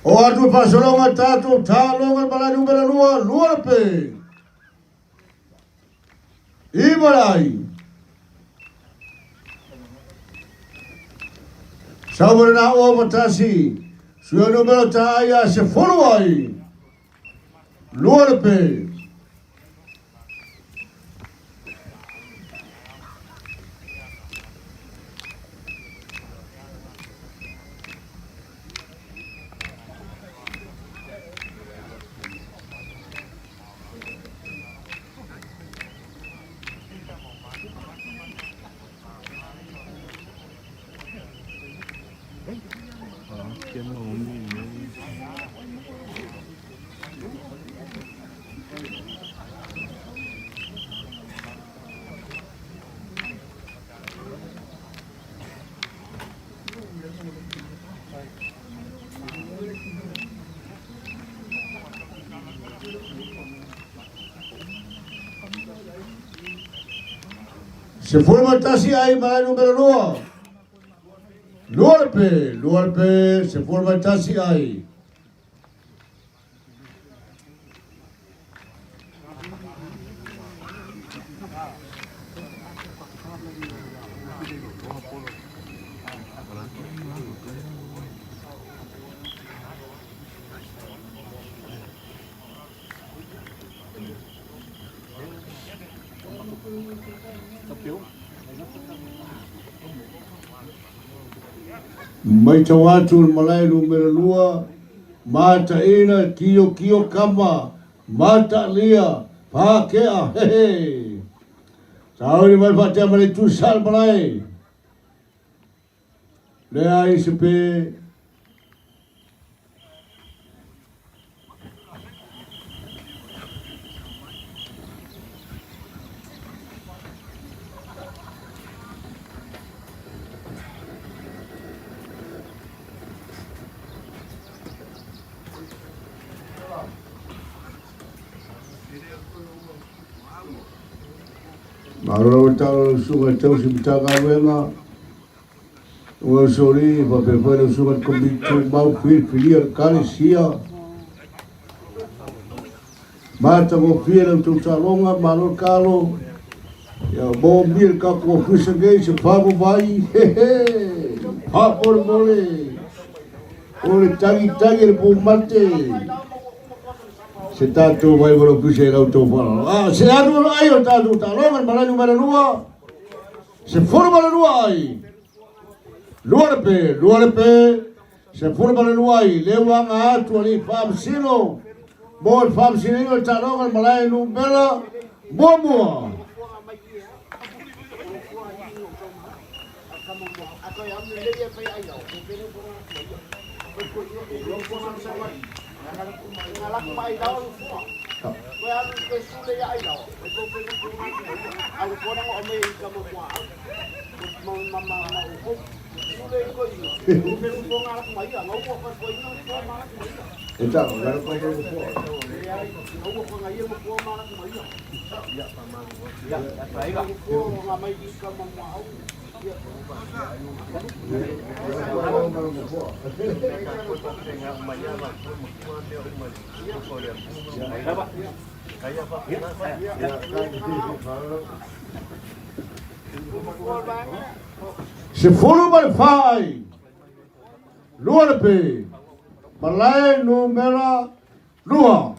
O atu faasologa tatou taaloga le malae numera lua, lua le pe. Iva le ai. Sau le na o matasi. Sui numera ta ai a se fulu ai. Lua le pe. 11 ai malae numera lua. Lua le pe, lua le pe, 11 ai. Maitau atu le malae numera lua, mataina kiokio kama, matalia, pakea, hehe. Saoili mai faatea ma le itu sa le malae. Leai se pe. Malo lau talo lau susuga i tausi Matagaluega, Ua soli faapea foi lau susuga i le Komiti Tumau filifilia le Ekalesia. Matagofie la outou taaloga, malo le kalo. Ia moomia le tatou ofisa nei se faguvai, hehe, faamolemole. O le tagitagi e le pumate. Se tatou vai ma le ofisa i la outou faaaloalo. Ah, se alu ai o tatou taaloga, le malae numera lua. 12 ai. Lua le pe, lua le pe, 12 ai, le ua aga atu alii faamasino mo le faamasinoina o le taaloga le malae numera muamua. 14 ai, lua le pe, malae numera lua.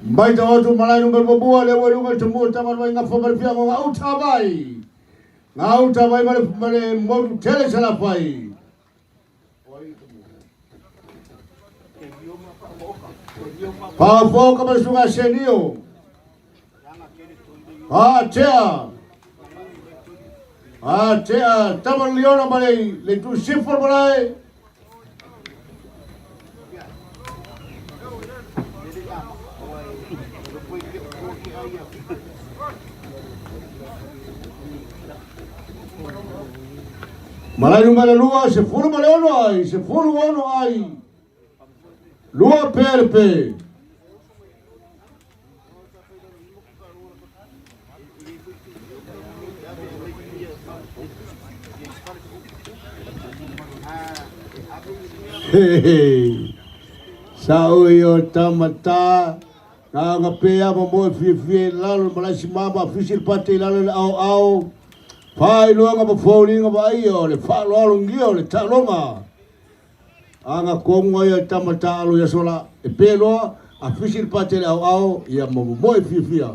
Mai tau atu malae numera muamua, le ua i luga i le tomua tama le vai gafa ma le fiago gauta vai. Gauta vai ma le motu tele Salafai. Faafofoga ma le susuga Senio. Atea. Atea, tama le liona ma le le itu sifo le malae. Malae numera 2, 16 ai, 16 ai. Lua pe le pe. He Sa oi o tamata na nga pe a mo fie fie lalo malai si mama fisi le pate lalo le ao ao fai loanga ma faulinga ma ai o le whaaloalo ngia o le talonga Aga komu ai a tama taalo ia sola e pe loa a fisi le pate le aoao ia momomoe fiafia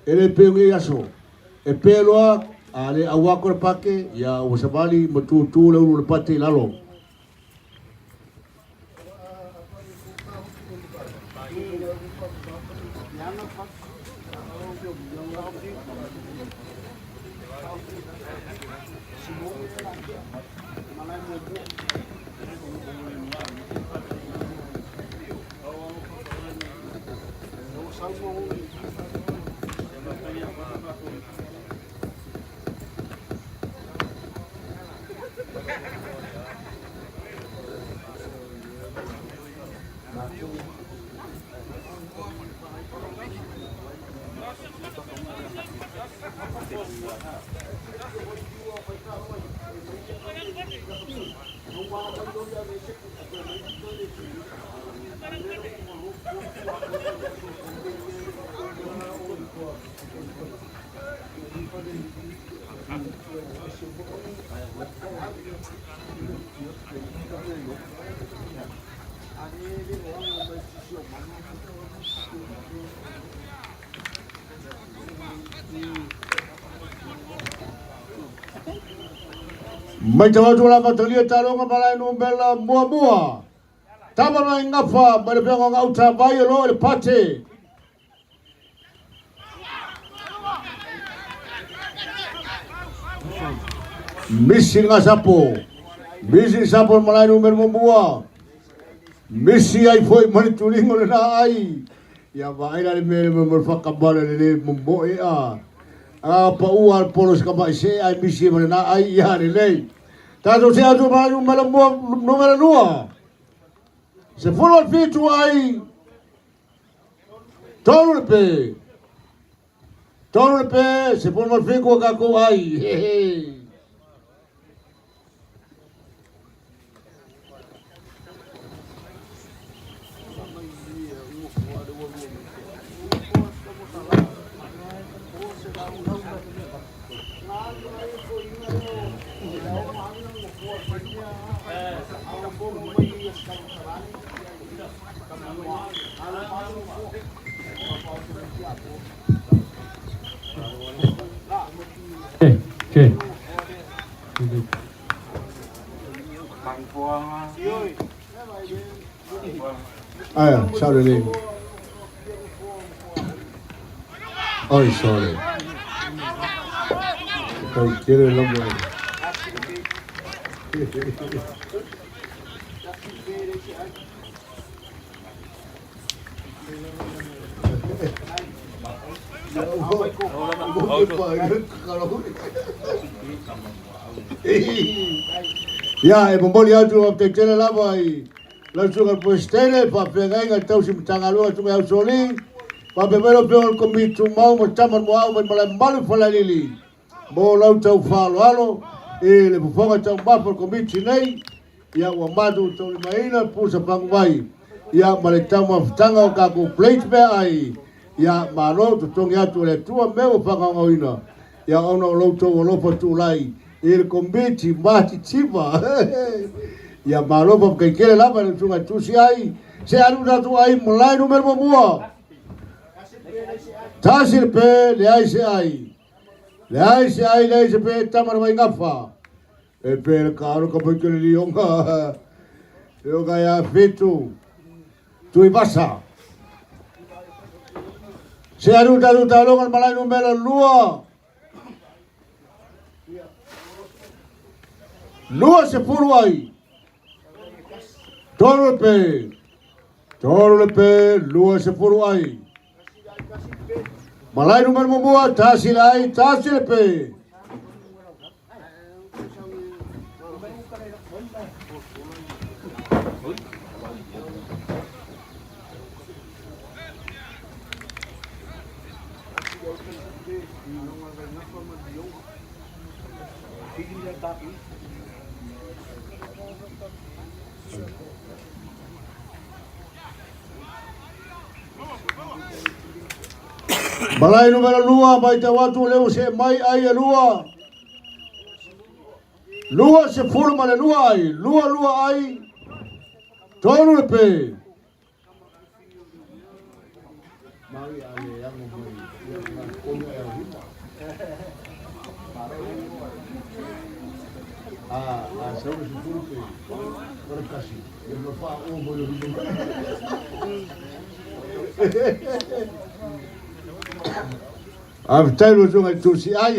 e le pe ngi aso e pe loa a le auako le pake ia ua savali ma tutu le ulu le pate i lalo. Mai tau atu la matalia taloga malae numera muamua. Tama mai ngafa mai le peanga gauta vai o lo le pate. Misi nga sapo. Misi sapo malae numera muamua. Misi ai foi mai tulingo le na ai. Ia vaai la le mea le mea whakamana le le momoe a. A pa ua al polo se kama se ai misi ma le na ai ia le lei. Tātou se atu malae numera mua numera lua. Se folo al fitu ai. Tolu le pe. Tolu le pe, se folo al fiku a kākou ai. He he. Okay. Aia, sorry le. Oi, sorry. Tau kere lamo. Ia, e momoli atu o te tele lava i lau susuga le Peresetene, faafeagaiga tausi Matagaluega susuga ia Ausoli, faapea mai lau Afioga i le Komiti Tumau ma Tama Muaau mai Malaemalu i Falealili, mo lau tau faaaloalo i le fofoga taumafa o le Komiti nei, ia ua matou taulimaina le pusa paguvai, ia ma le taumafataga o kakou plate meaai, ia malo totogi atu e le Atua mea ua faagaogaoina, ia ona o lo outou alofa tulai i le Komiti matitiva. Ia malo faafetai lava i le susuga e tusi ai, se alu tatou ai malae numera muamua. Tasi le pe, leai se ai. Leai se ai, leai se pe, tama le vaigafa. E pe le kaalo ka mai ke le lionga. Lionga ia fitu. Tuivasa. Se alu tatou taaloga le malae numera 2. 20 ai. 3 le pe. 3 le pe, 20 ai. Malae numera 1, 1 le ai, 1 le pe. Malae numera 2, matau atu o lea ua see mai ai e 2. 22 ai, 22 ai, 3 le pe. Faafetai lau Afioga i le Tusi ai.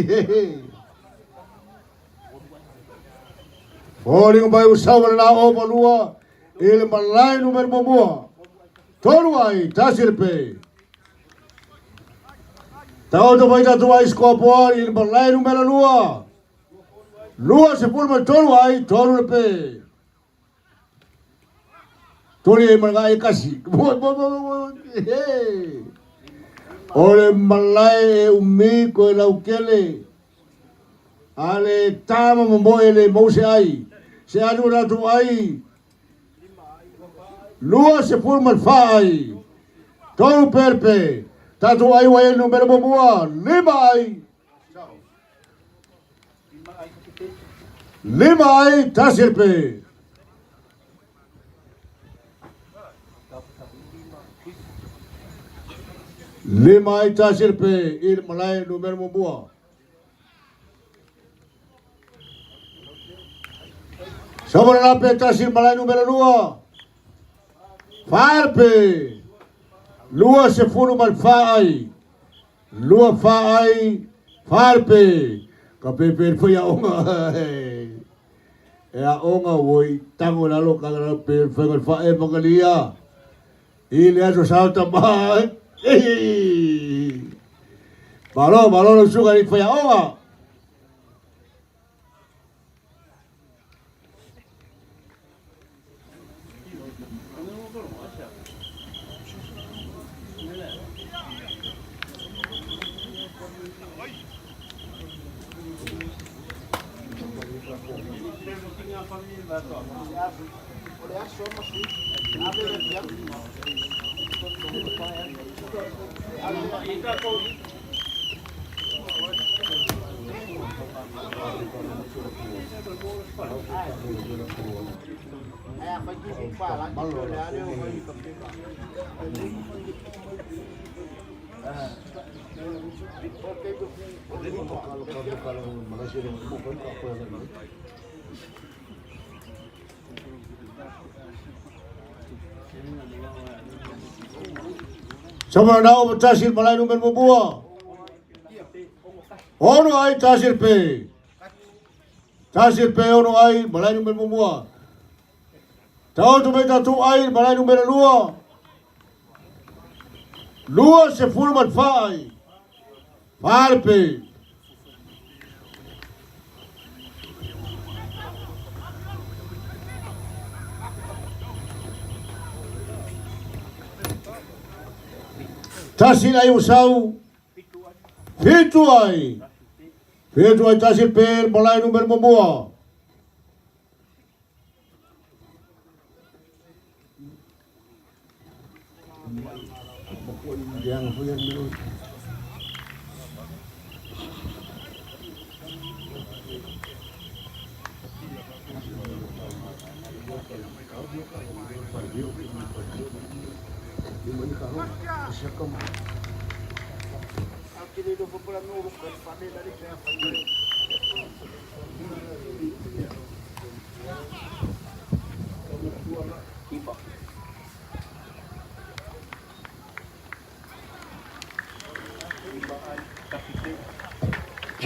Foliga mai ua sau lena o ma lua i le malae numera 1. 3 ai, 1 le pe. Taoto mai tatou ai scoreboard i le malae numera 2. 23 ai, 3 le pe. Toli ai ma le kasi. O le malae e umi koe laukele. A le tama momoe le mau se ai. Se alu ratu ai. 24 ai. 3 perpe. Tatu ai wai numero 1. 5 ai. 5 ai, 1 pe. 5 ai, 1 pe i le malae numera 1. Sama le lape 1 i le malae numera 2. 4 pe. 24 ai. 2 fa ai, 4 pe. Ka pepe le fai aoga. E aoga ua i tago i lalo ka pe le faiga o le faa e magalia. I le aso sao tama. Malo, malo lau susuga i le fai aoga. Sama na o tasi le malae numera 1. 6 ai 1 le pe. 1 le pe 6 ai malae numera 1. Taoto mai tatou ai le malae numera 2. 24 ai. 4 le pe. 1 le ai ua sau. 7 ai. 7 ai 1 le pe le malae numera 1.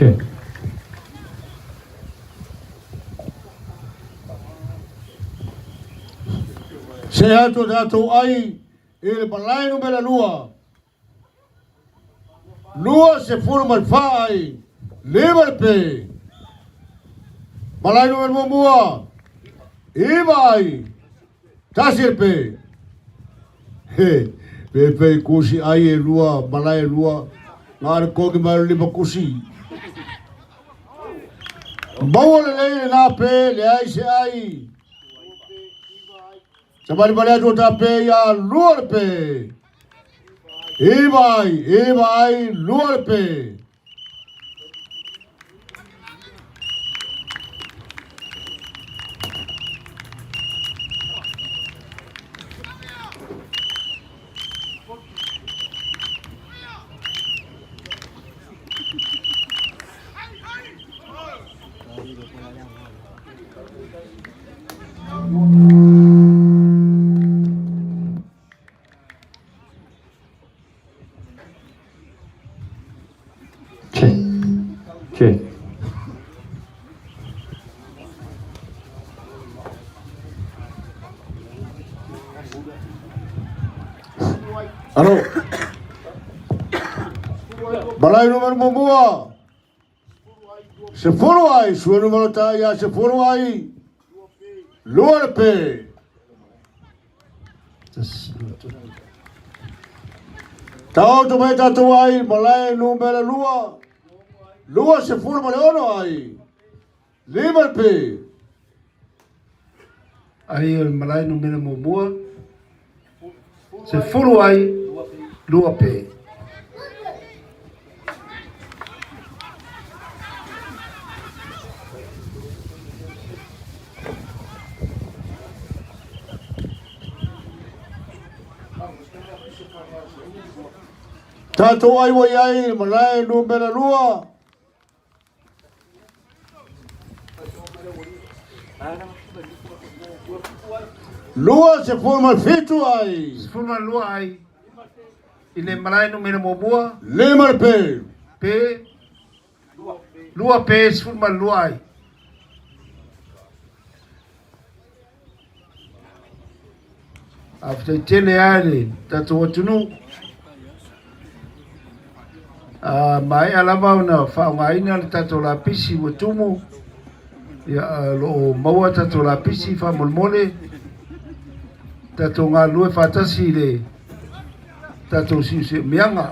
Check. Se atu o tatou ai i le malae numera 2. 24 ai, 5 le pe. Malae numera muamua, 9 ai, 1 le pe. He, pe pe kusi ai e lua, malae e lua, ngā le koki mai o le lima kusi. Maua lelei lenā pe, leai se ai. Savalivali atu o ta pe ia lua le pe. 9 ai, 9 ai, 2 le pe. Check. Check. Alo. Malai numero muamua. 10 ai, sua numero ta ia 10 ai. 2 le pe. Taoto mai tatou ai, malae numera 2. 26 ai. 5 le pe. Ai o le malae numera muamua, 10 ai, 2 pe. Tatou ai ua i ai i le malae numera 2. 27 ai. 12 ai i le malae numera muamua. 5 le pe. Pe. 2 pe, 12 ai. Faafetai tele lava i le tatou atunuu. A maea lava ona faaaogaina le tatou lapisi ua tumu, ia, o lo o maua tatou lapisi faamolemole, tatou galulue faatasi i le tatou siusiumiaga.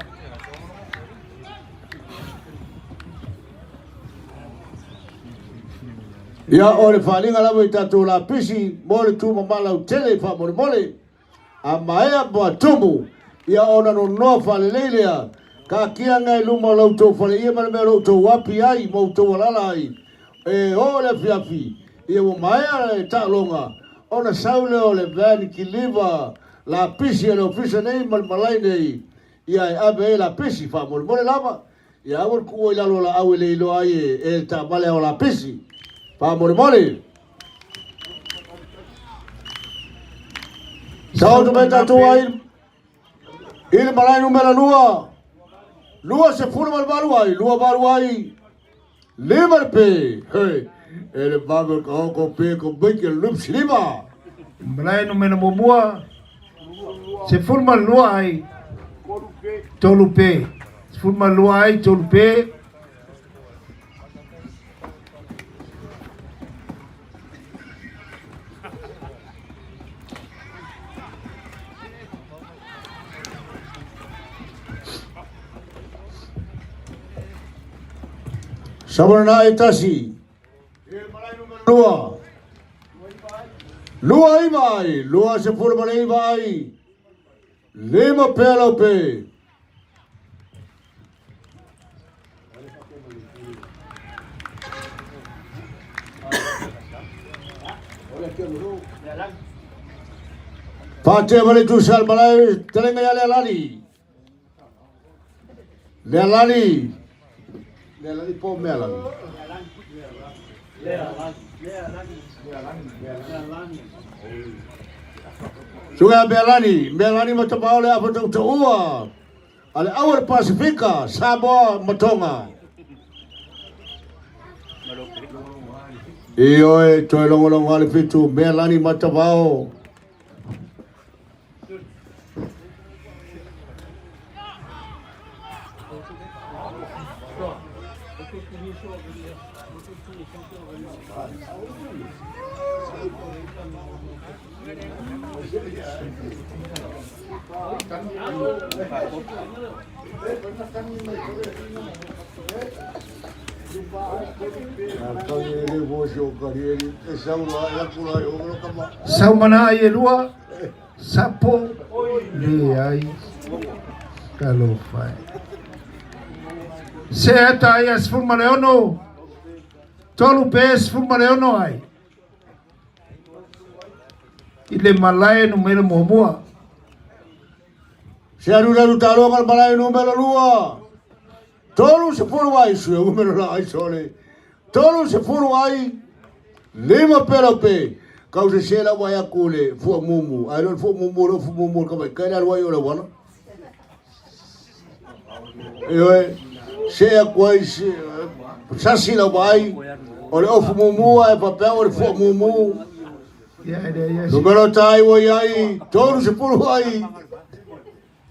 Ia, o le faaaliga lava i tatou lapisi mo le tumama lautele faamolemole. A maea ma tumu, ia ona nonoa faalelei lea, taatia agai i luma o la outou faleia ma le mea o lo o outou api ai ma outou alaala ai, e oo i le afiafi, ia ua maea le taaloga, ona sau lea o le van kiliva lapisi a le ofisa nei ma le malae nei, ia e ave ai lapisi, faamolemole lava, ia aua le tuua i lalo o laau e le iloa ai e le taavale ao lapisi, faamolemole. Taoto mai tatou ai i le malae numera 2. 28 ai, 28 ai. 5 le pe. Hei, e le vave o ka oko pe ko maiki le lupsi 5. Malae numera muamua, 12 ai, 3 pe. 12 ai, 3 pe. Savanana e 1. 2. 29 ai, 29 ai. 5 pe lau pe. Faatea ma le tusa le malae telega ia Lealani. Lealani. Lealani po o Mealani. Suga Mealani, Mealani ma Tapaole afa tautaua a le au o le Pasifika, Samoa ma Tonga. Ioe, toe logologo lava le 7, Mealani Matavao. Saumana ai e lua, sapo leai talofa e. Se ata ai a 16, 3 pe 16 ai. I le malae numera muamua. Se alu alu taloga le malae numera 2. 30 ai sui numera la ai sole. 30 ai 5 pera pe. Kau se se la wai aku le fua mumu. Ai lo fua mumu lo fua mumu ka mai kai la wai o le wana. Ioe, se aku ai se sasi la wai o le ofu mumu ai papea o le fua mumu. Ia e leai se Numero tai o iai, 30 ai.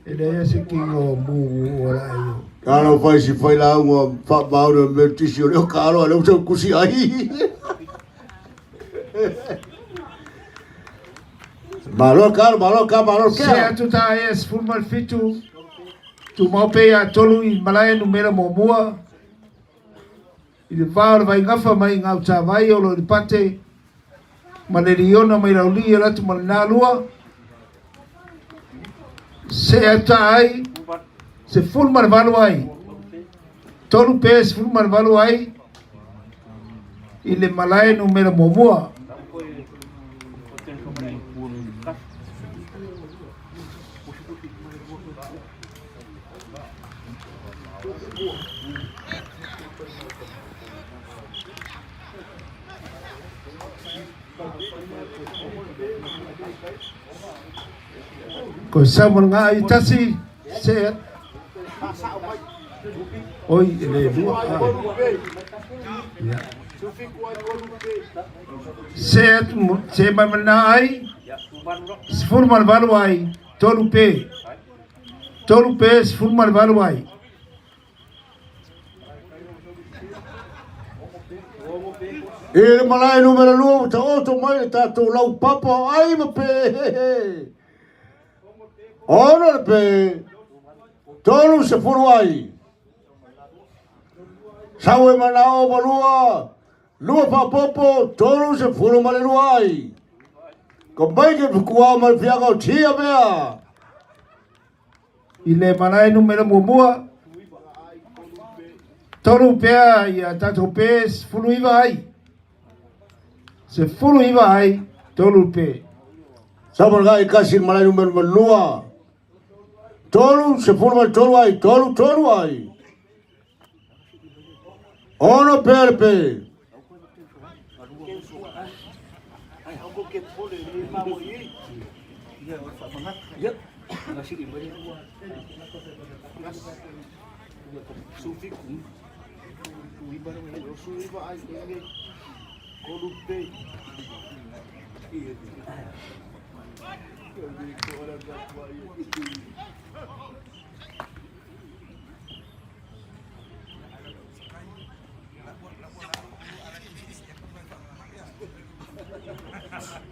e leai se kingo mumu o la ai o. Kalo fai si fai la unga fa mauro me tisi o leo kalo leo tau kusi ai. Malo kalo, malo ka, malo Se kea. atu ta ai a 17, tumau pe ia tolu i malae numera muamua. I le va o le vaigafa mai gautavai o lo i le pate ma le liona mai laulii e alu atu ma lenā lua. Se atu ai 18 ai. 3 pe 18 ai i le malae numera muamua. Ko Samuel Ngai tasi se oi e le lua ai. Ia. Se atu se mai mana ai 18 ai 3 pe 3 pe 18 ai. I le malae numera 2, ta oto mai le tātou lau papa o ai ma pe. Ono le pe, 30 ai. Sau e mana o malua, lua whapopo, 32 ai. Ko mai ke kua ma le fianga o tia mea. I le malae numera muamua. 3 pea ia tātou pe 19 ai. 19 ai, 3 pe. Samuel Ngai kasi malae numera 2. 33 ai, 33 ai. Ono pe le pe.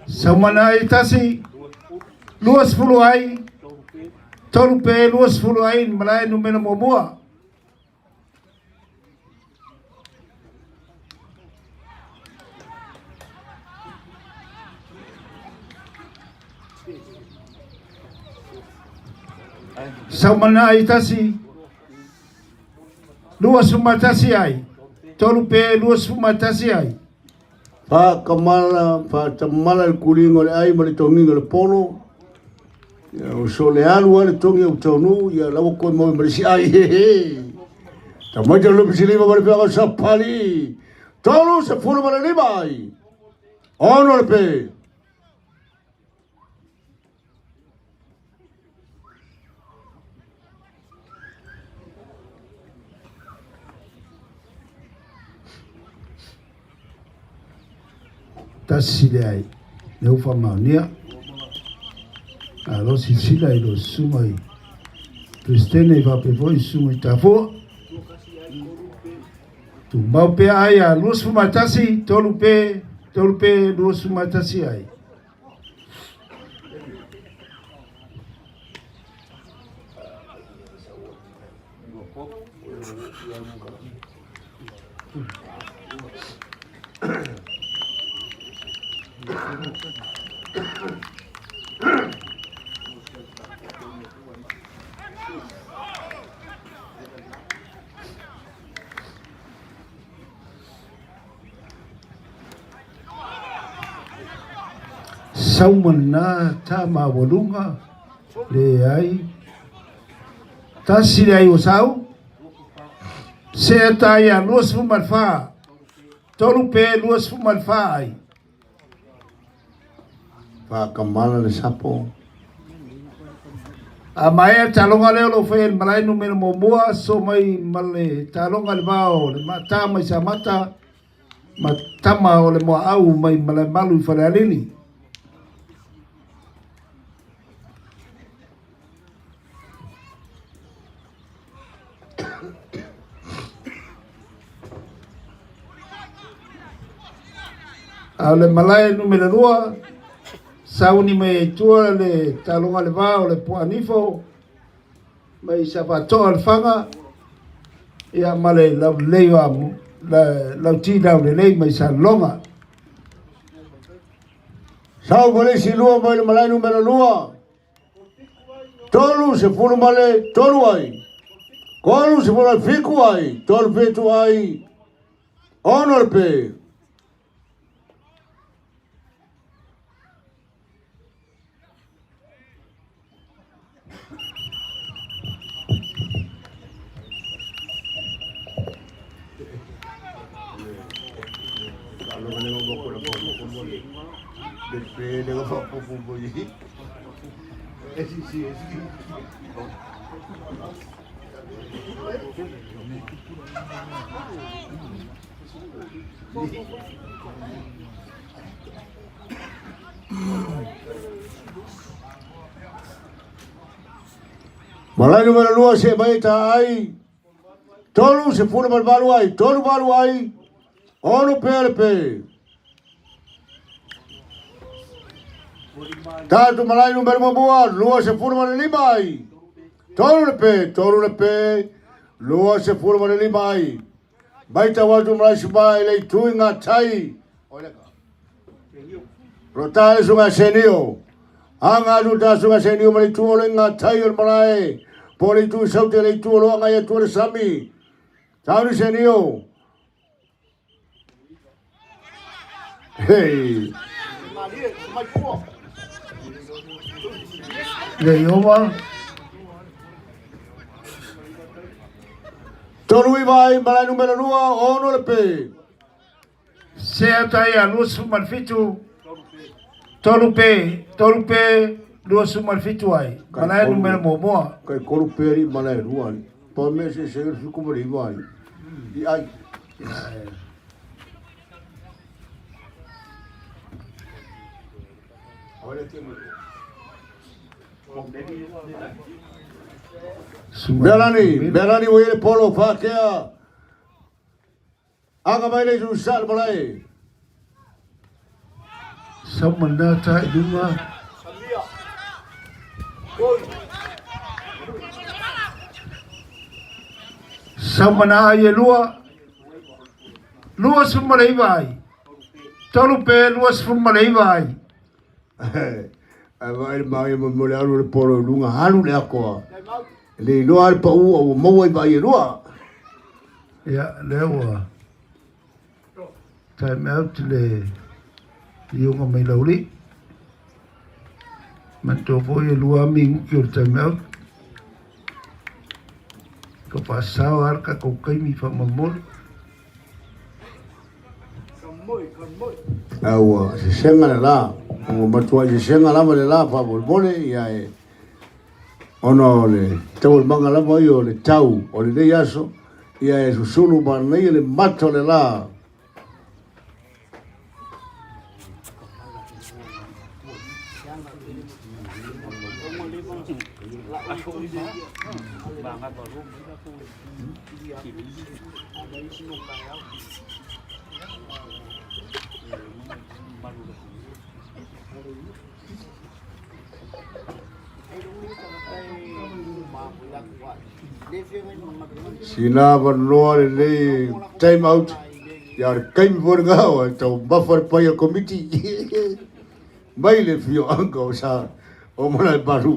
Saumana ai tasi, 20 ai, 3 pe 20 ai, malae numera muamua. Saumana ai tasi, 21 ai, 3 pe 21 ai. Whakamala, whatamala le kulinga o le ai ma le tonginga le polo. Ia, o so le alu a le tongi o taunu, ia lawa koe maui ma le si ai he he. Ta mai te lupi siliva ma le whianga o sapali. 35 ai. Ono le pe. Tasi le ai, lea ua faamaonia. Malo silasila i lou susuga i Peresetene faapea foi susuga i Tafua. Tumau pea ai a 21, 3 pe, 3 pe, 21 ai. Sau ma lena ta maualuga, leai. Tasi le ai o sau. Seeta ia 24. Tolu pe 24 ai. Whakamala le sapo. A maea taloga lea o lo o faia i le malae numera muamua, so mai ma le taloga i le va o le Maata mai Samata ma Tama o le Muaau mai Malaemalu i Falealili. A o le malae numera 2, sauni mai ai tua le taloga le va o le Puanifo mai Safatoa le Faga, ia ma le laulelei o Lauti Laulelei mai Salelologa. Sau ma le isi lua mai le malae numera 2. 33 ai. 37 ai. 37 ai. Ono le pe. Malae numera 2 se mai ta ai. 38 ai, 38 ai, ono pea le pe. Tātu malae numera muamua, 25 ai. Tolu le pe, tolu le pe, 25 ai. Mai tau atu malae suma i le itu i ngā tai. Rota le sunga senio. Anga atu tā sunga senio ma le itu o le ngā tai o le malae. Po le itu i saute le itu o loa ngai atu o le sami. Tauni senio. Hei. Le Iova. Tolu i vai, malae numera 2, ono le pe. Seata ia 27, tolu pe, tolu pe, 27 ai. Malae numera muamua. Kai kolu pe ari malae rua ari. Pa me se se fiku ma le iwa ari. I ai. Melani, Melani o ile polo whakea. Anga mai nei tu sa le malae. Sau mana ta i lunga. Sau mana ai e lua. 29 ai. Tolu pe 29 ai. Ai vai le mai mo le alu le polo i lunga halu le akoa. Le iloa le pau au maua i vai e lua. Ia, lea ua time out le iuga mai lauli. Manatua foi e lua minuti o le time out. Ka faasao lava le tatou taimi faamolemole. A ua sesega le la, ua matuai sesega lava le la faamolemole, ia e ona o le taualumaga lava ia o le tau o lenei aso, ia e susulu manaia le mata o le la. Sina avanoa lenei time out ia le taimi foi lena ua taumafa le pai a le Komiti mai le afioaga o sa o Malaemalu.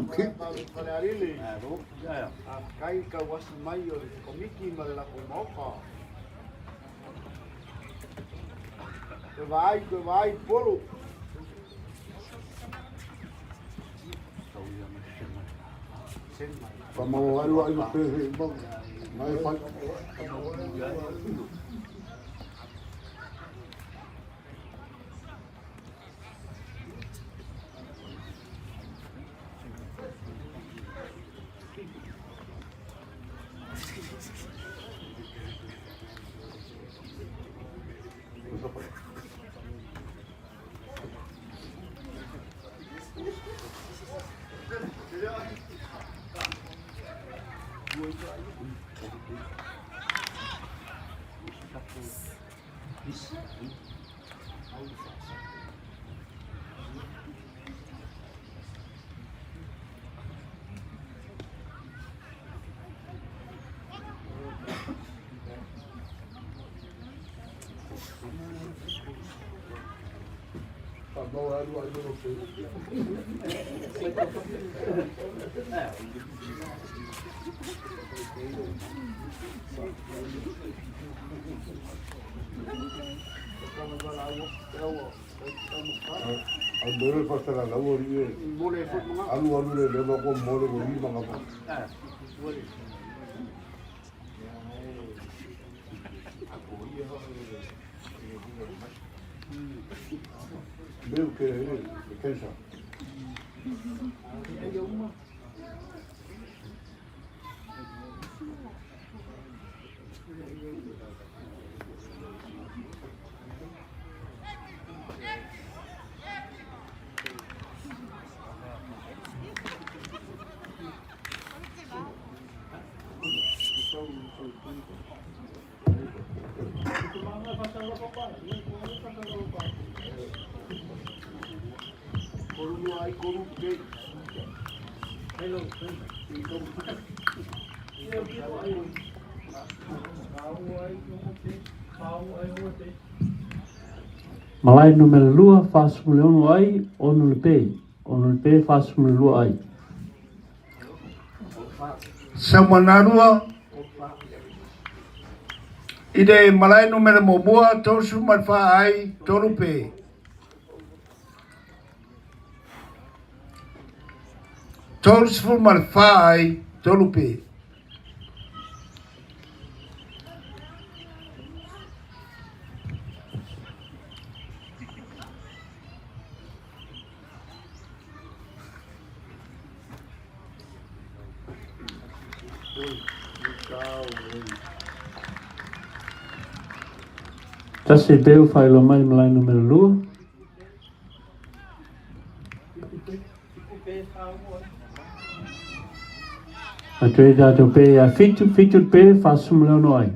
Malae numera lua, 46 ai, ono le pe. Ono le pe, 42 ai. Saumanarua i le malae numera muamua, 34 ai, tolu pe. 34 ai, tolu pe. Tasi le pe ua faailoa mai le malae numera lua. Atu ai tatou pe ia fitu, fitu le pe, 46 ai.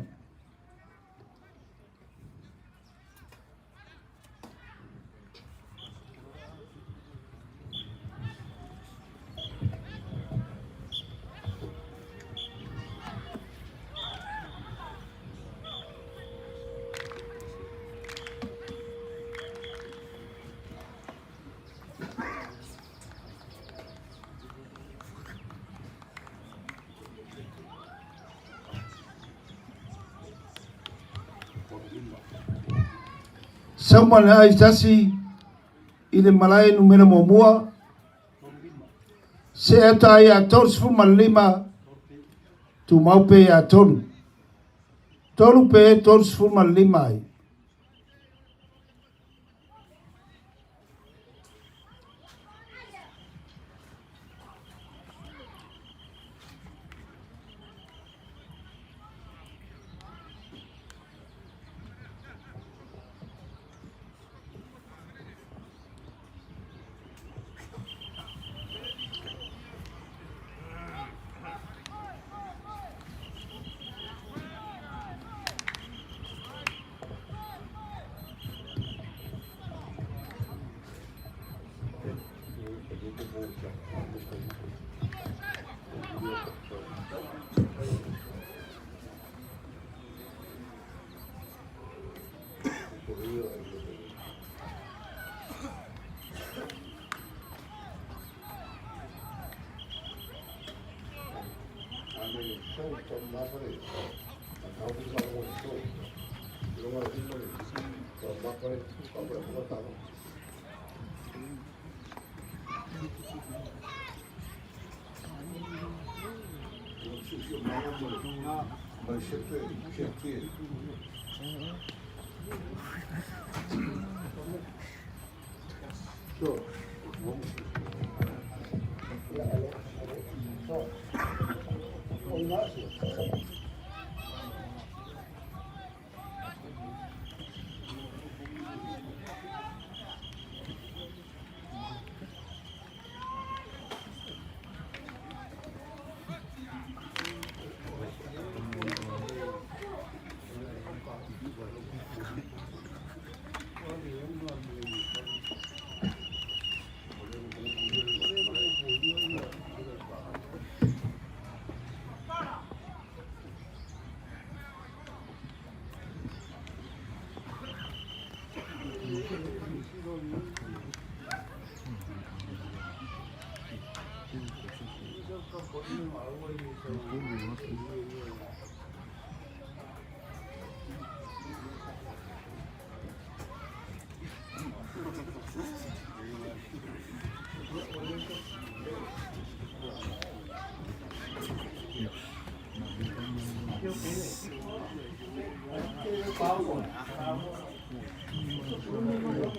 Sau ma le ai tasi i le malae numera muamua, se ata ai a 35, tumau pe ia tolu. Tolu pe 35 ai.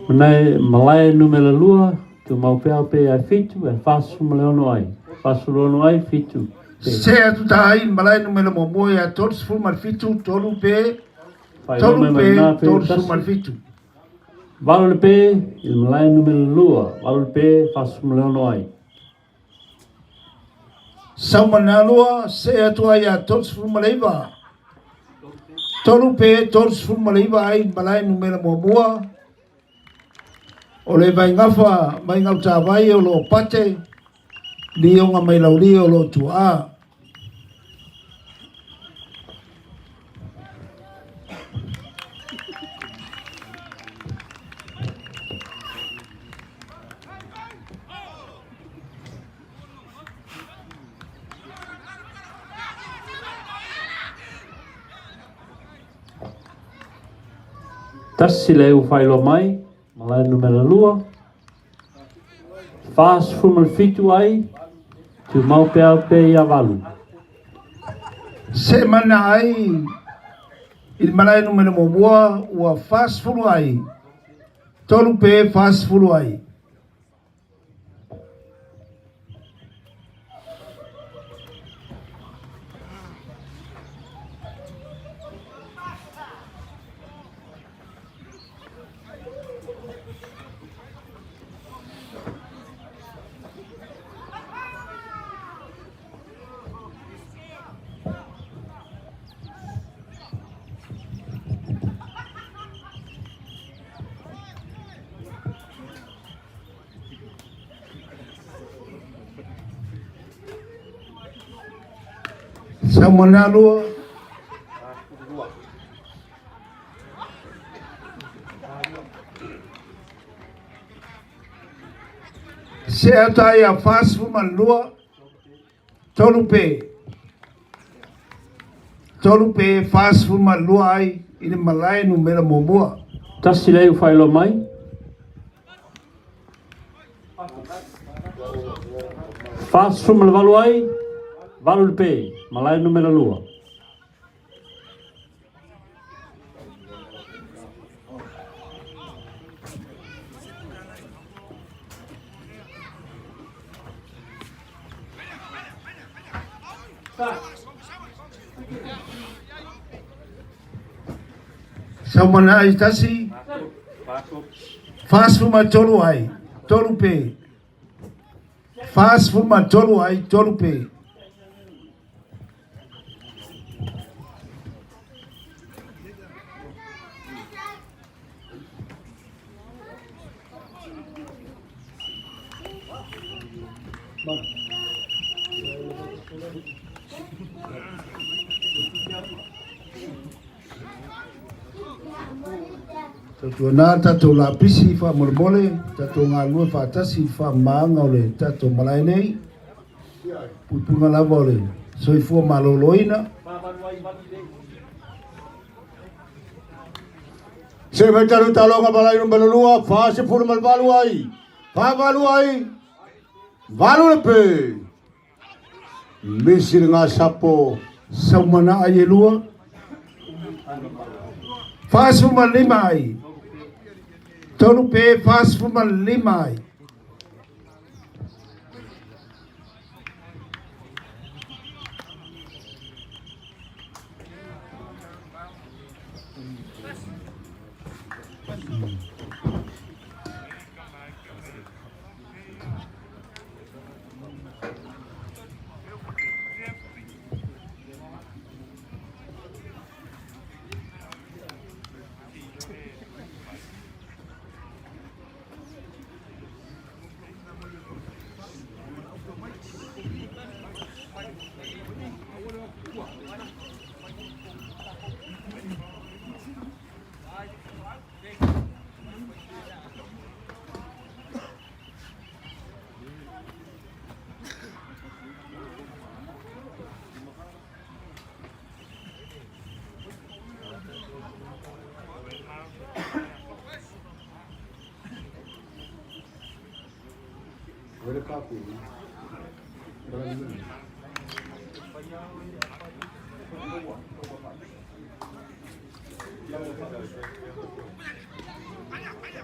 Manae malae numera lua, tumau pea pe ai fitu, e 46 ai. 46 ai, fitu. Pe. Se atu ta ai malae numera muamua ia 37, tolu pe, Faailoa tolu mai pe, ma lena pe tolu tasi. ma le fitu. Valo le pe, i le malae numera lua. Valo le pe, 46 ai. Saumanaloa, se atu ai ia 39. Tolu pe, 39 ai malae numera muamua. O le Vaigafa mai gautavai o loo pate, lioga mai lauli o loo tuaa. Tasi le ua faailoa mai, malae numera lua. 47 ai, tumau pea pe ia valu. Se mana ai i le malae numera muamua ua 40 ai. Tolu pe 40 ai. Saumanaloa. Se atu ai a 42, tolu pe. Tolu pe 42 ai i le malae numera muamua. Tasi le ua faailoa mai. 48 ai, valo le pe, malae numera lua. Saumana ai tasi. 43 ai. Tolu pe. 43 ai, tolu pe. Tautuana tatou lapisi faamolemole, tatou galulue faatasi i le faamamaaga o le tatou malae nei. Puipuiga lava o le soifua maloloina. Se mai talu taloga malai numero 2, 48 ai. 48 ai. Valu le pe. Misi le gasapo. Saumana ai e lua. 45 ai. Tolu pe 45 ai.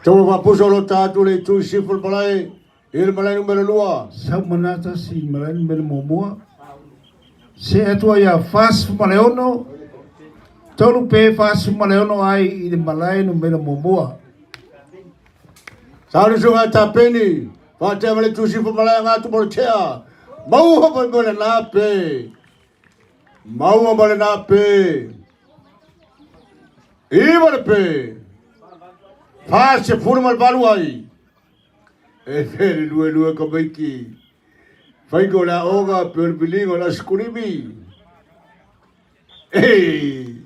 Taua faapusa o lo tatou le itu i sifo le malae i le malae numera lua. Saumanatasi i le malae numera muamua. See atu ai ia 46, tolu pe 46 ai i le malae numera muamua. Sa le suga tapeni, faatea ma le itu sifo malae ngā tu mo le tea. Maua mai mo le nape. Maua mo le nape. Iwa le pe. 48 ai. E fere lue lue ka maiki. Whaiko o le aoga, pe o le piliga o le asikulimi. Ei!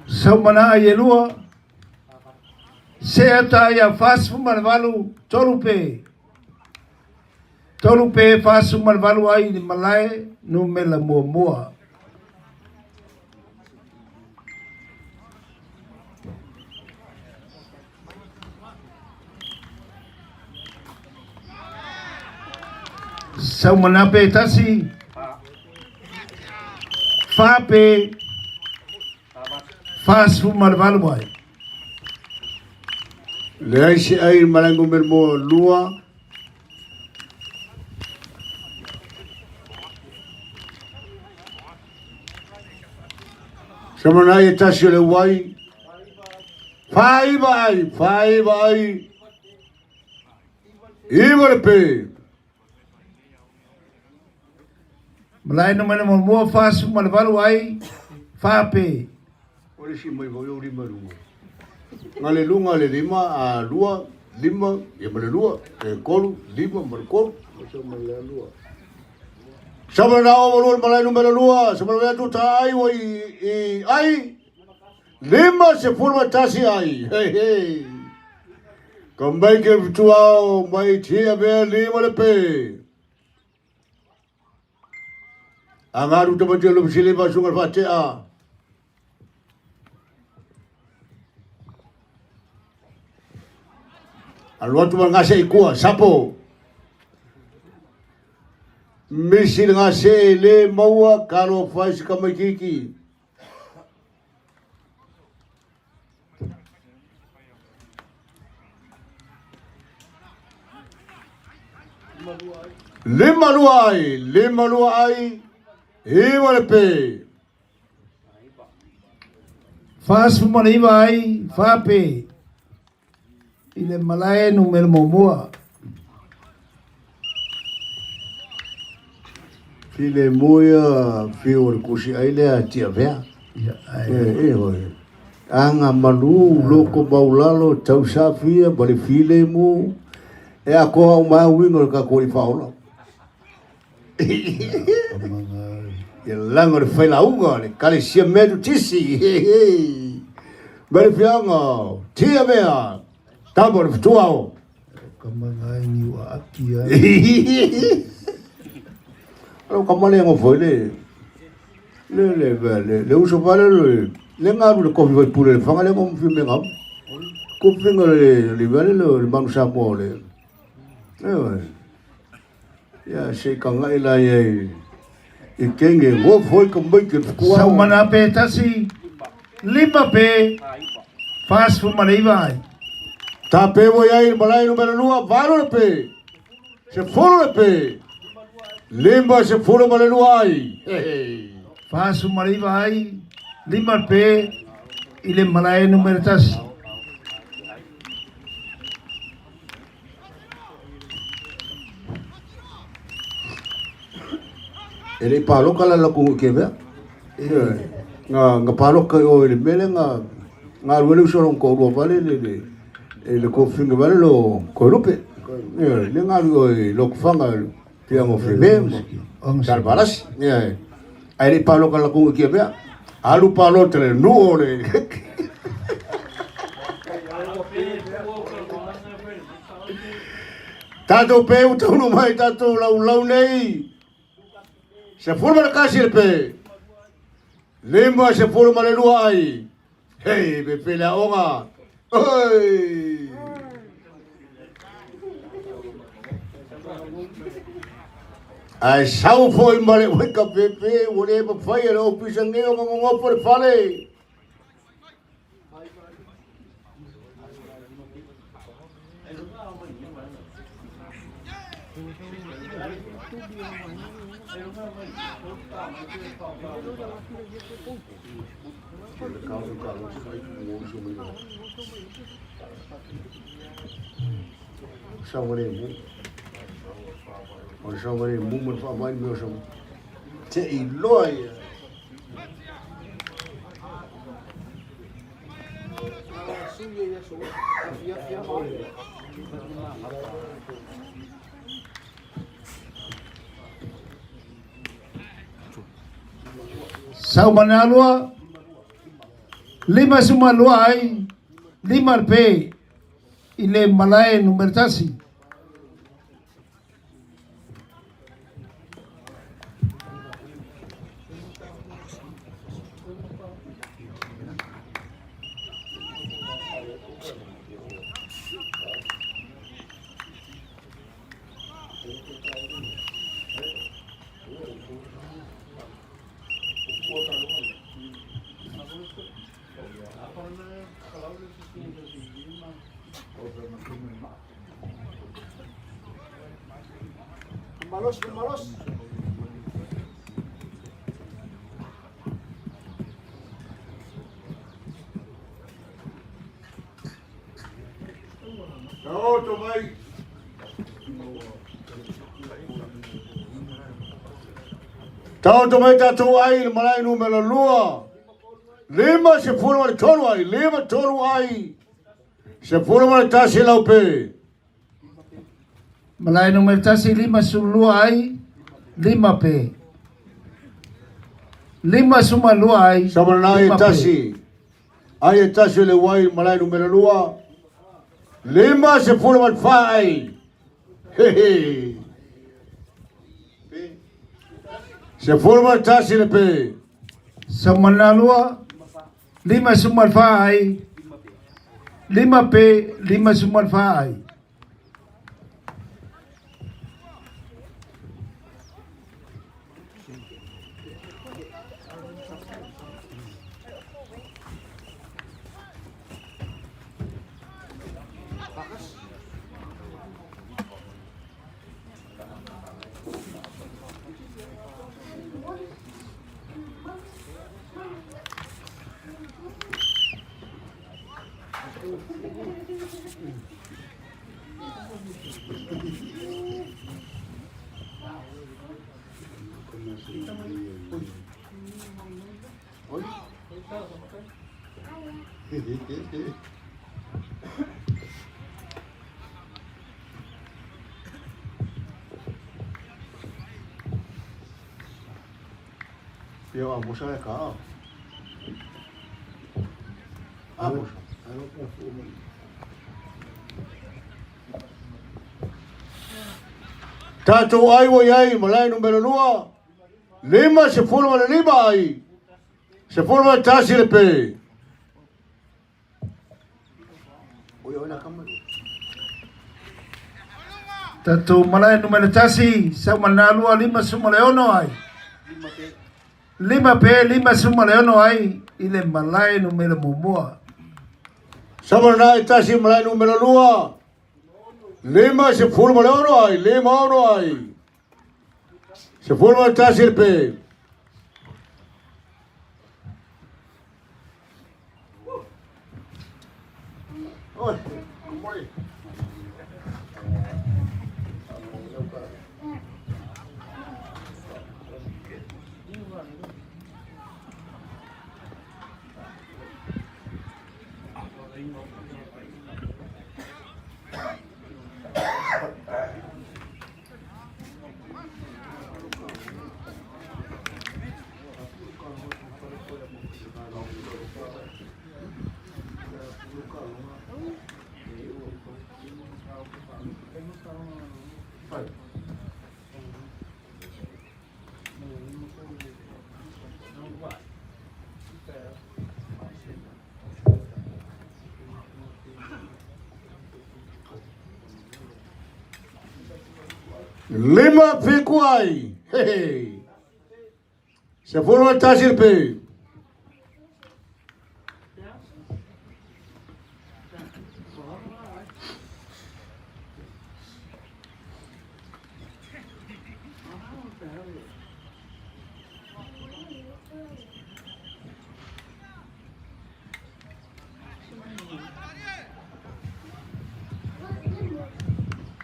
Saumana ai e lua, se ata ia 48, tolu pe. Tolu pe 48 ai i le malae numera muamua. Saumana pe tasi, fa pe 48 ai. Leai se ai malae numera lua. Saumana ai e tasi o le uai. Faiva ai, faiva ai. Iwa le pe. Malae numera muamua 48 ai, fa pe. O le si mai voi o lima lua. Nga le lunga le lima a lua, lima, ia ma le lua, e kolu, lima ma le kolu. Sama na o lua malae numera lua, sama na atu ta ai o i ai. 51 ai. Hei hei. Ka mai ke tuao mai tia mea lima le pe. A ngā ruta matia lo sile pa sunga whatea. A loa atu ma ngā se i kua, sapo. Misi le ngā se e le maua, ka loa whai si ka mai kiki. 5 lua ai, 5 lua ai, 9 le pe. 49 ai, fa pe. I le malae numera muamua. Filemu ia fiu o le kusi ai lea Tiavea. Ia, ai. E, e hoi. Aga malu, loko maulalo, tausafia, ma le filemu. E akoa o mai uiga o le tatou alii faaola. Ia laga o le failauga, le kalesia Metotisi. Ma le fiaga, Tiavea, tama o le fetuao. Kamaga ai ni ua aki ai. Alo kamale ngo foi le le le le le uso vale le le ngalu le kofi vai pule le fanga le ngo fi me ngam. Kofi nga le le vale le le manu sa mo le. Eh. Ya se kanga ila ye i kenge ngo foi ka mai ke kua. Saumana pe tasi, 5 pe, 49 ai. Ta pe wo ia i malae numera 2, 8 le pe. 10 le pe. 52 ai. Hey. 49 ai, 5 pe, i le malae numera 1. E le paloka la la kungu ke mea. Nga nga paloka o le mele nga nga luele uso ko lua vale le le e le ko finga vale lo ko lupe. Le nga lu o lo kufanga pia ngo feme mo. Salvalas. Ai le paloka la kungu ke mea. Alu palo le nu o le. Tatou pe u taunu mai tatou lau lau nei. 11 le pe. 52 ai. Hei, pe pe le aoga. Oi! Ai sau foi ma le oi ka pepe, ua le mawhai e le opisa ngeo nga ngopo le fale. Sa wale mu. O sa wale mu ma wha mai meo sa te i loa ia. Saumana lua, 52 ai, 5 pe, i le malae numera 1. Taoto mai. Taoto mai tatou ai le malae numera 2. 53 ai, 53 ai. 11 lau pe. Malae numera 1, 52 ai, 5 pe. 52 ai, Sama na ai 5 pe. tasi. Ai e tasi le wai le malae numera 2. 54 ai. He he. 11 le pe. Saumana lua, 54 ai, 5 pe, 54 ai. Ia o amosa e ka. Amosa. Tatou ai ua i ai malae numera 2, 55 ai, 11 le pe. Tatou malae numera 1, sau ma lena 2, 56 ai. 5 pe, 56 ai i le malae numera 1. Sau ma lena e tasi malae numera 2, 56 ai, 56 ai. 11 le pe. Lima fiku ai. Hey. 11 le pe.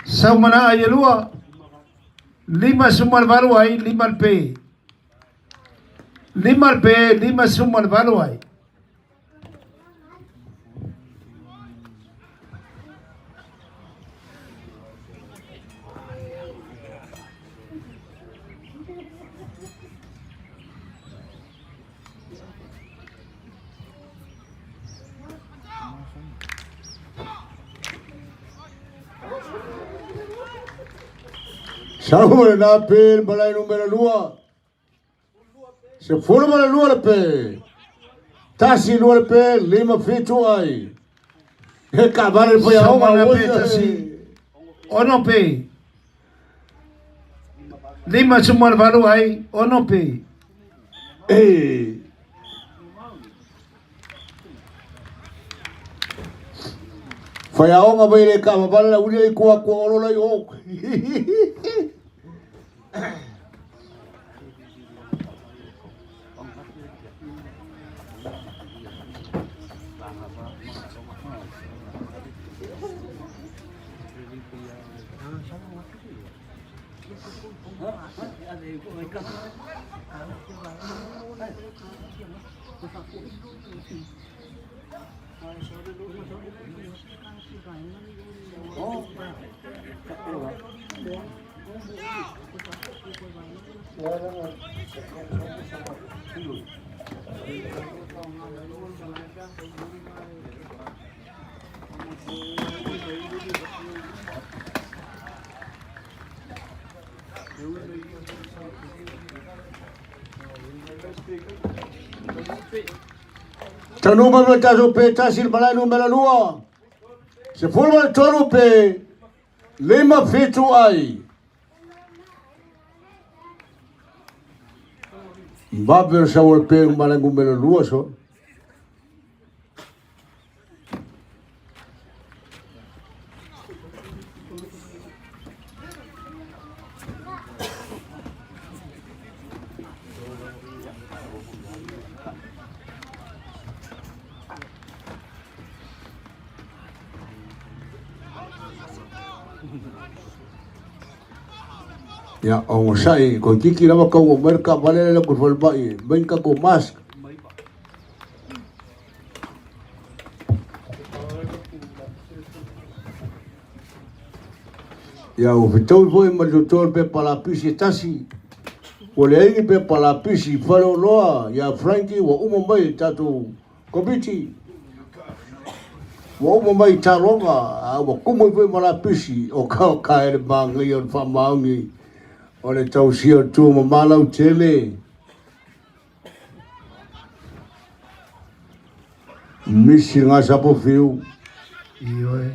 Sau mana ai e lua, 58 ai, 5 le pe. 5 le pe, 58 ai. Sau ma lena pe le malae numera 2. 12 le pe. 1 2 le pe, 5 7 ai. He ka vale le Sau pai ma lena aoga pe tasi, 6 pe. 58 ai, 6 pe. E. Whaiaonga mai le ka vale la uli ai kua kua olo lai o. Tanu mai le taso pe tasi le malae numera 2. 13 pe, 5 7 ai. Vape o sau le pe malae numera 2 so. Ia, ogosaʻi, toeititi lava tau mai le taavale lea ku falemai, mai ni tatou mask. Ia, ua fetaui foi ma le toto le pepa lapisi e tasi. Ua leai ni pepa lapisi i Faleoloa ia Frankie ua uma mai i tatou Komiti. Ua uma mai i Taloga, a ua tumu ai foi ma lapisi o ka ka e le māgaia o le faamaoni o le tausia o tu ma malau tele. Misi ngā sapo fiu. Ioe.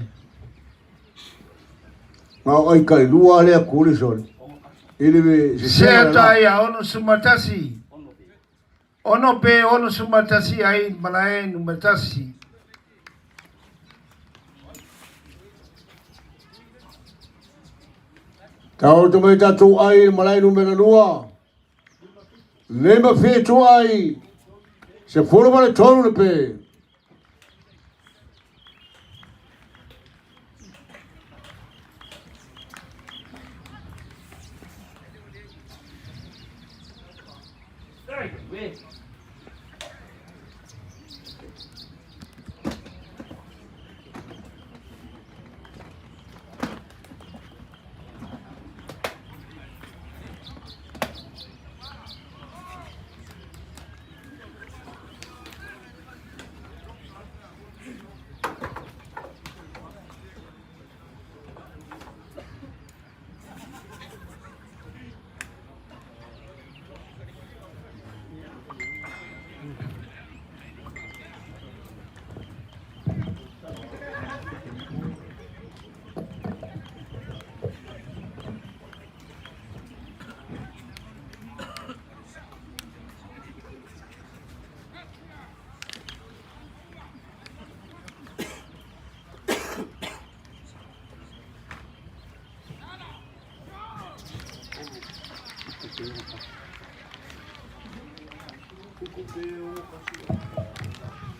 Ngā o ai kai lua lea kuli sole. Ili me se Se ai a ono sumatasi. Ono pe ono sumatasi ai malae numatasi. Tau mai tatou ai malae numera lua. Lima 7 ai. 13 le pe.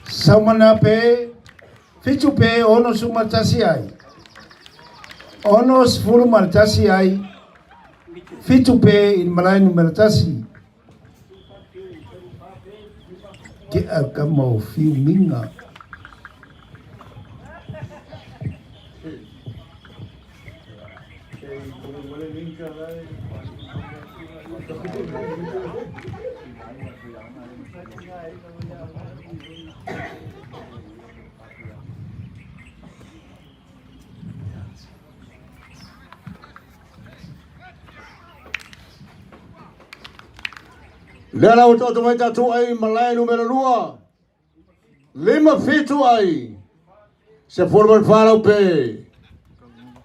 Saumana pe fitu pe ono sumatasi ai. Ono sefulu ma le tasi ai. Fitu pe i le malae numera tasi. Ke a ka mau fiu minga. Lea la ua taoto mai tatou ai malae numera lua. 5 7 ai. 14 lau pe.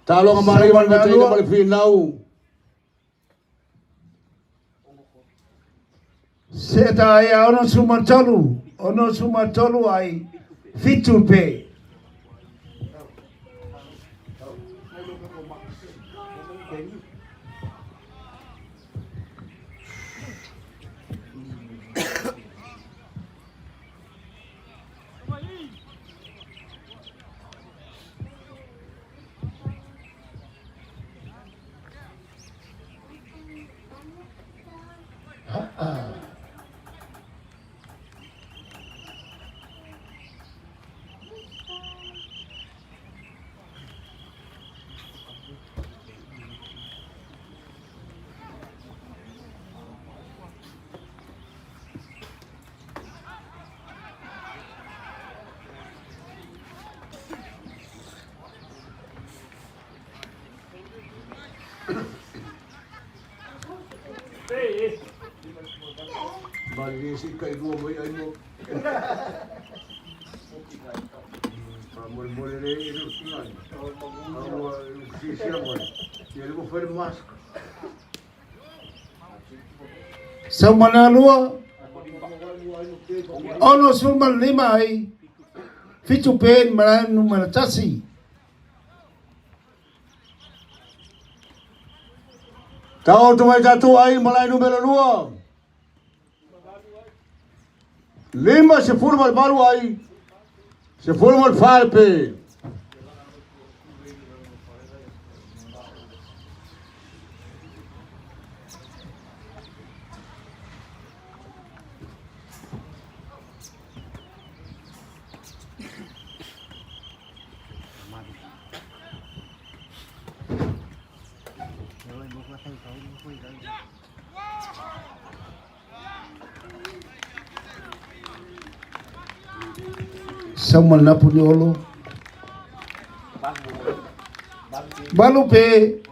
Taloga malai ma le mataina ma le finau. Seta ai a ono sumatolu, ono sumatolu ai, fitu pe. Malilie se i kailua mai ai mo. Faamolemole le e le o sinai. A ua siasia mai. Ia le ua fai le mask. Saumana lua, ono suma lima ai, fitu pe malae numera tasi. Taoto mai tatou ai malae numera lua. 58 ai. 14 pe. Sau ma le napuni olo. Valu pe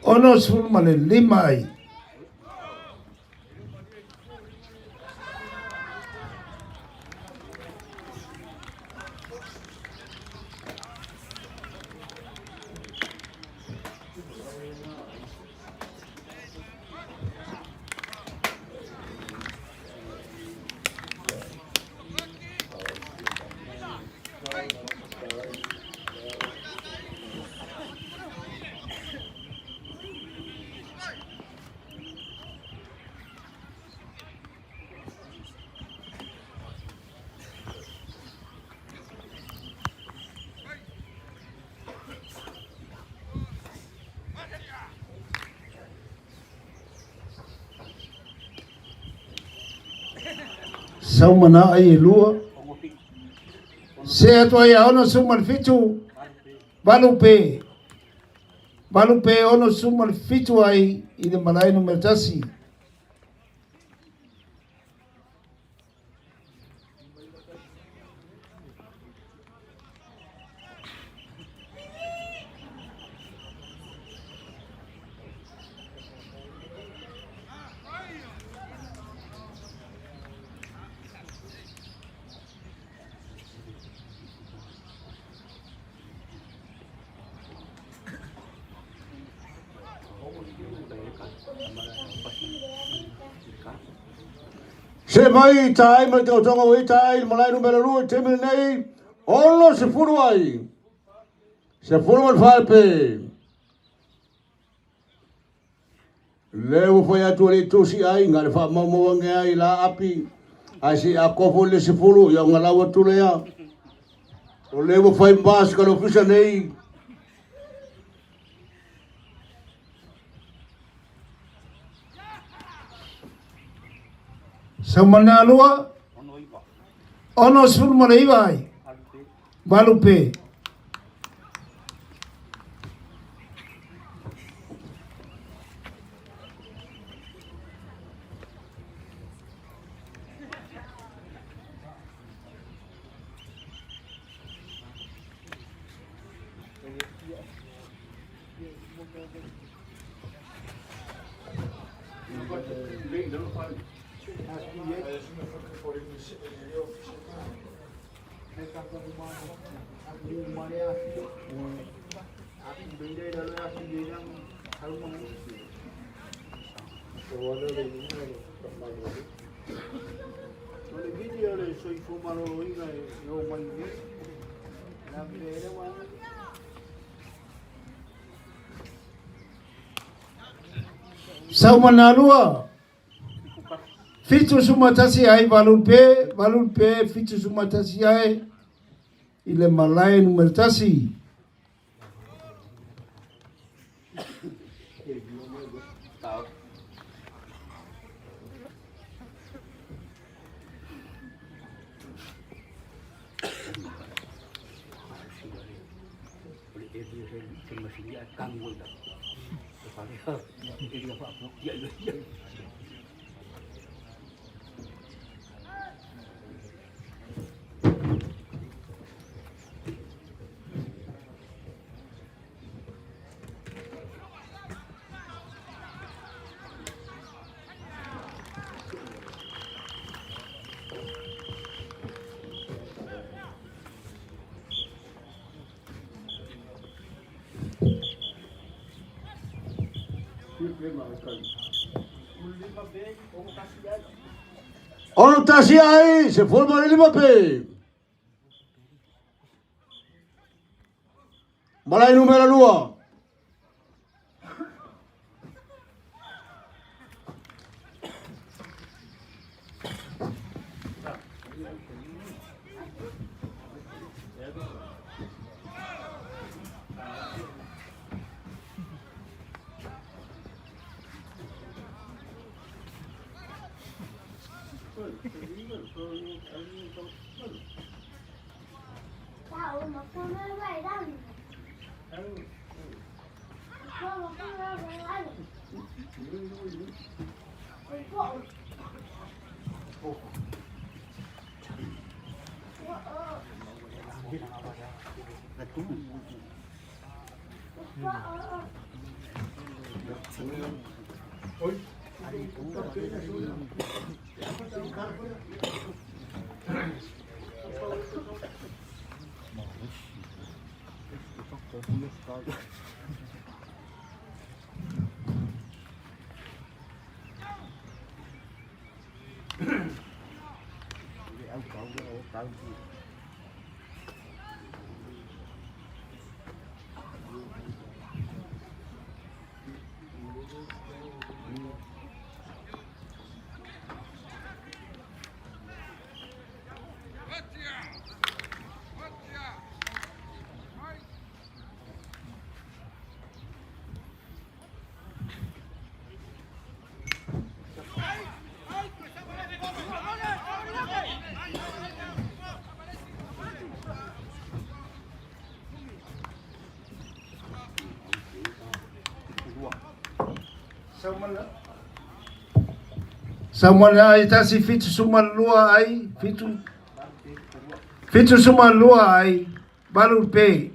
65 ai. Sau mana ai e lua. Se atu ai a ono suma le fitu. Valu pe. Valu pe ono suma le fitu ai i le malae numera tasi. Se mai tai mai te otonga o i tai malae numera lua i taimi lenei, 60 ai. Sefulu ma le falepe. Le ua fai atu e le tusi ai, nga le faamaumauage ai la api. Ae se a kofo le sefulu, ia o lau atu lea. O le ua fai mas ka le ofisa nei. Sau mana lua. 69 ai. Valu pe. Sau mana lua. 71 ai valu pe, valu pe, 71 ai i le malae numera tasi. 61 ai, 15 pe. Malae numera lua. Samoa ai tasi fitu suma lua ai fitu fitu suma lua ai valu pe.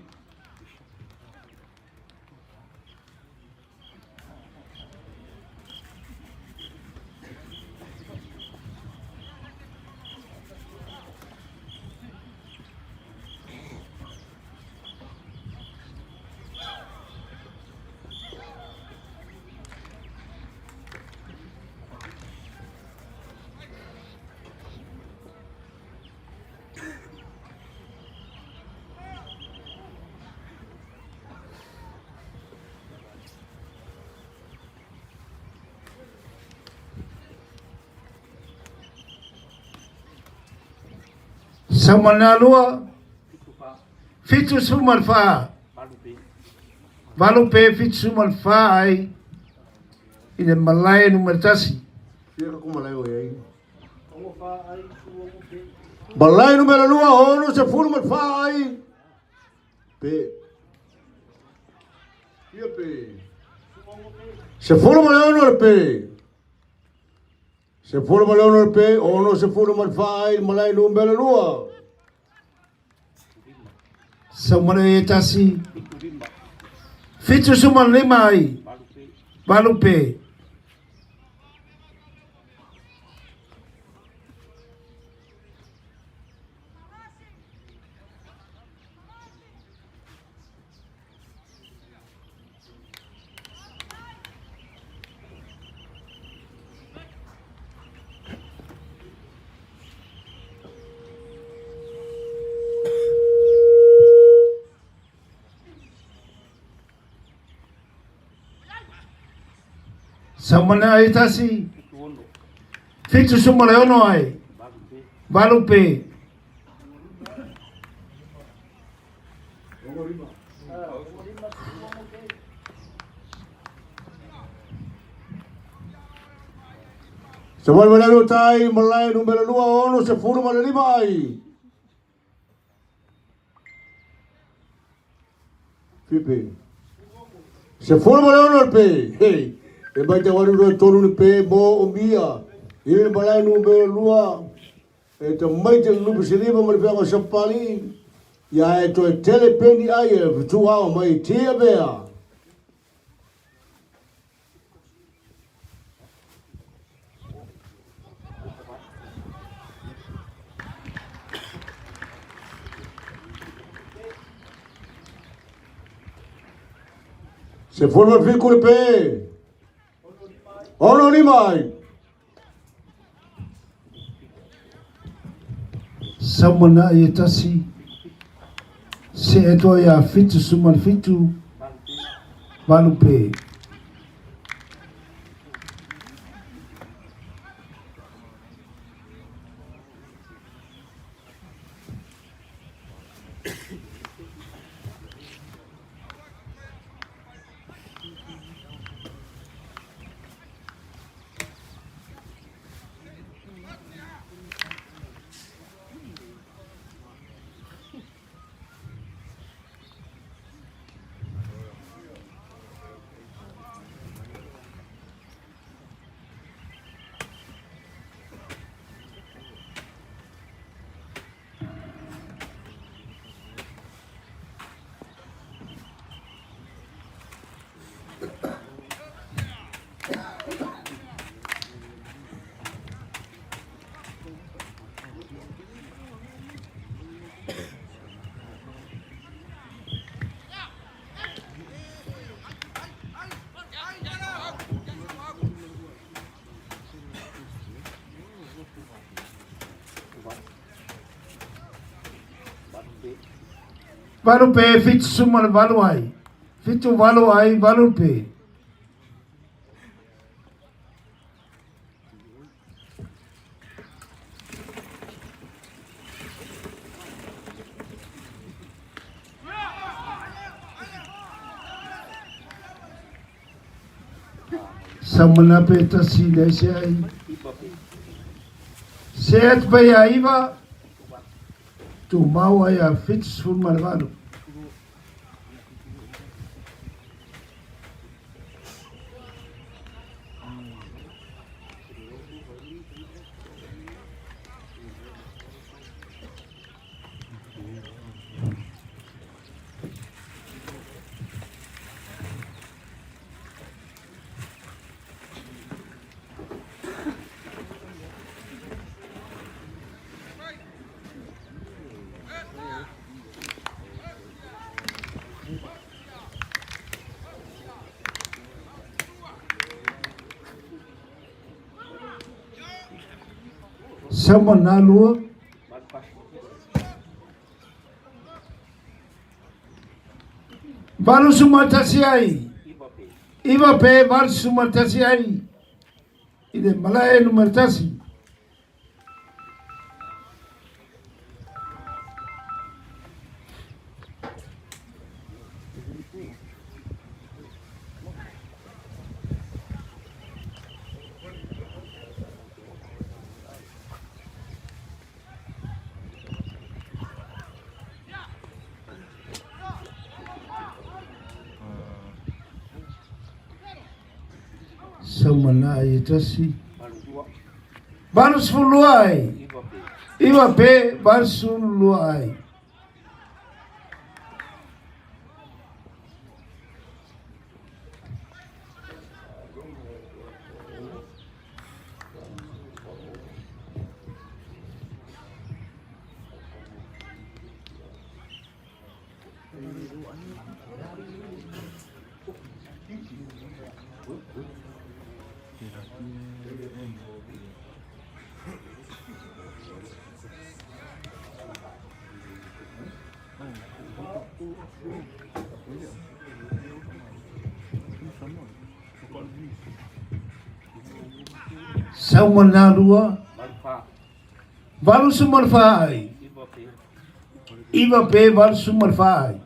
Samoa lua fitu suma le fa valu pe fitu suma le fa ai i le malae numera tasi. Fia ka kumalae o ai. Malae numera lua, ono se fulu ma fa ai. Pe. Fia pe. Se fulu ma le ono le pe. Se fulu ma le ono le pe, ono se fulu ma fa ai, malae numera lua. Samoa e tasi fitu suma lima ai valu pe. Samoa ai tasi fitu suma le ono ai valu pe. Se vuole vedere tai, malae numera lua, ono se fulu ma le lima ai. Fipe. Se fulu ma le ono le pe. Hey. E mai te waru roe tonu ni pe mo o mia. I le malae numera lua. E te mai te lupu se lima ma le pea sapali. Ia e toe tele peni ai e tu ao mai tia bea. Se forma il piccolo pe. Ono rimai. Samoa ai tasi se e toa ia fitu suma le fitu valu pe. Valu pe fitu suma le valu ai. Fitu valu ai valu pe. Samana pe tasi le se ai. Se atu pai a iva, tumau ai a 78. Sama na lua. 81 ai. Iva pe 81 ai. I le malae numera tasi. Saumana ai e tasi. 82 ai. Iva pe 82 ai. Saumana lua. 84 ai. Iva pe 84 ai.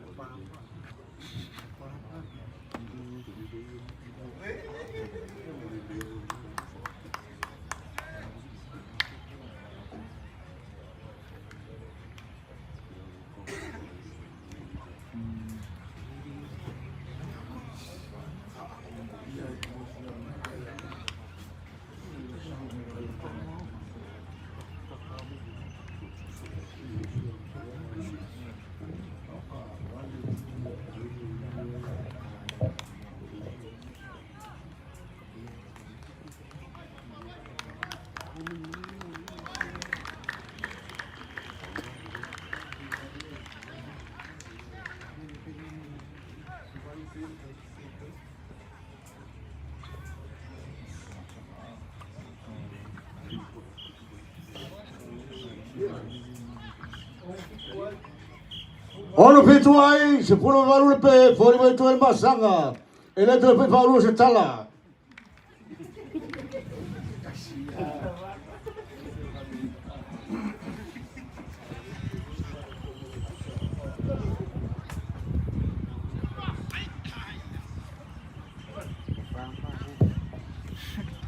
Ono fitu ai, 18 le pe, fori mai tu el masaga. E le toe fai se tala.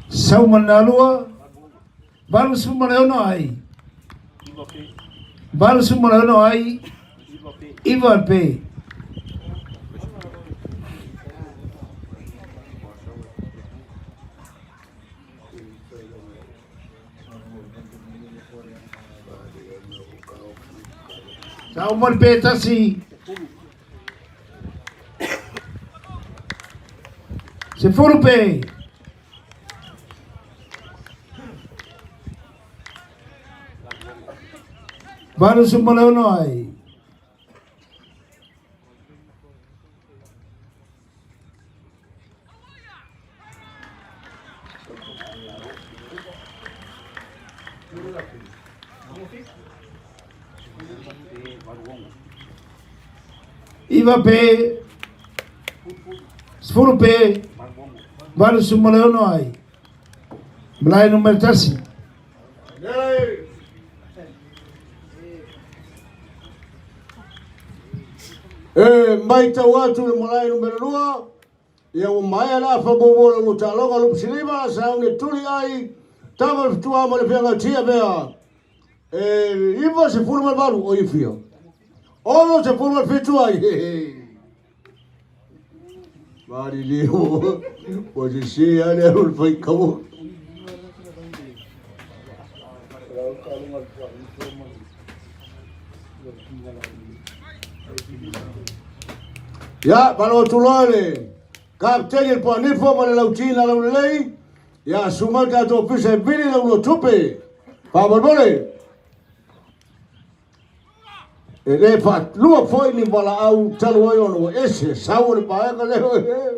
Saumana lua. 86 ai. 86 ai. Iva pe. Saumana pe tasi. Sefulu pe. 86 ai. Iva pe, sefulu pe, 86 ai. Malae numera tasi. E maitau atu le malae numera lua, ia ua maea le afa muamua o le ulu taaloga lupu siliva sa une tuli ai tama le fetua ma le feagatia mea e 98 o i fia 67 ai Malili ua sese lava le alu o le faikaua. Ia, malo atu loa le kapiteni le Poanifo ma le Lautina Laulelei. Ia, susu mai le tatou ofisa e vili le ulu o tupe. Faamolemole. E le faalua foi ni valaau talu ai ona ua ese sau o le vaega lea.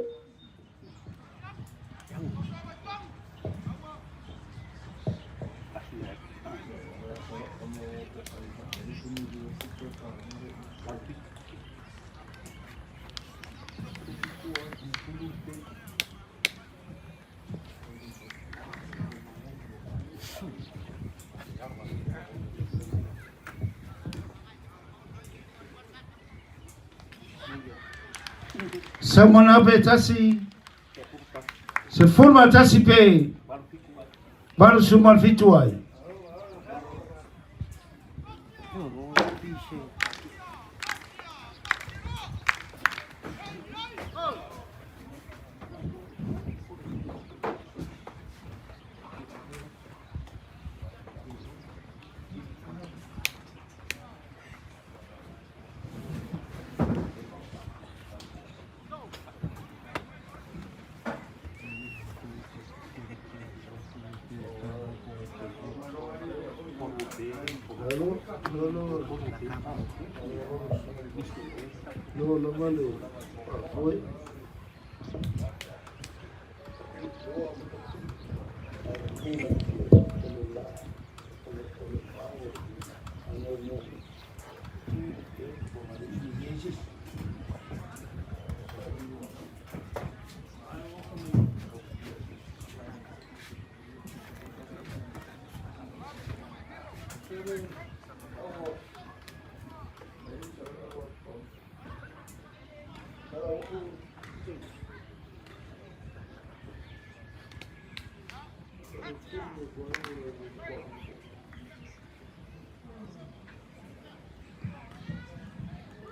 Samoana pe tasi, 11 pe, 87 ai.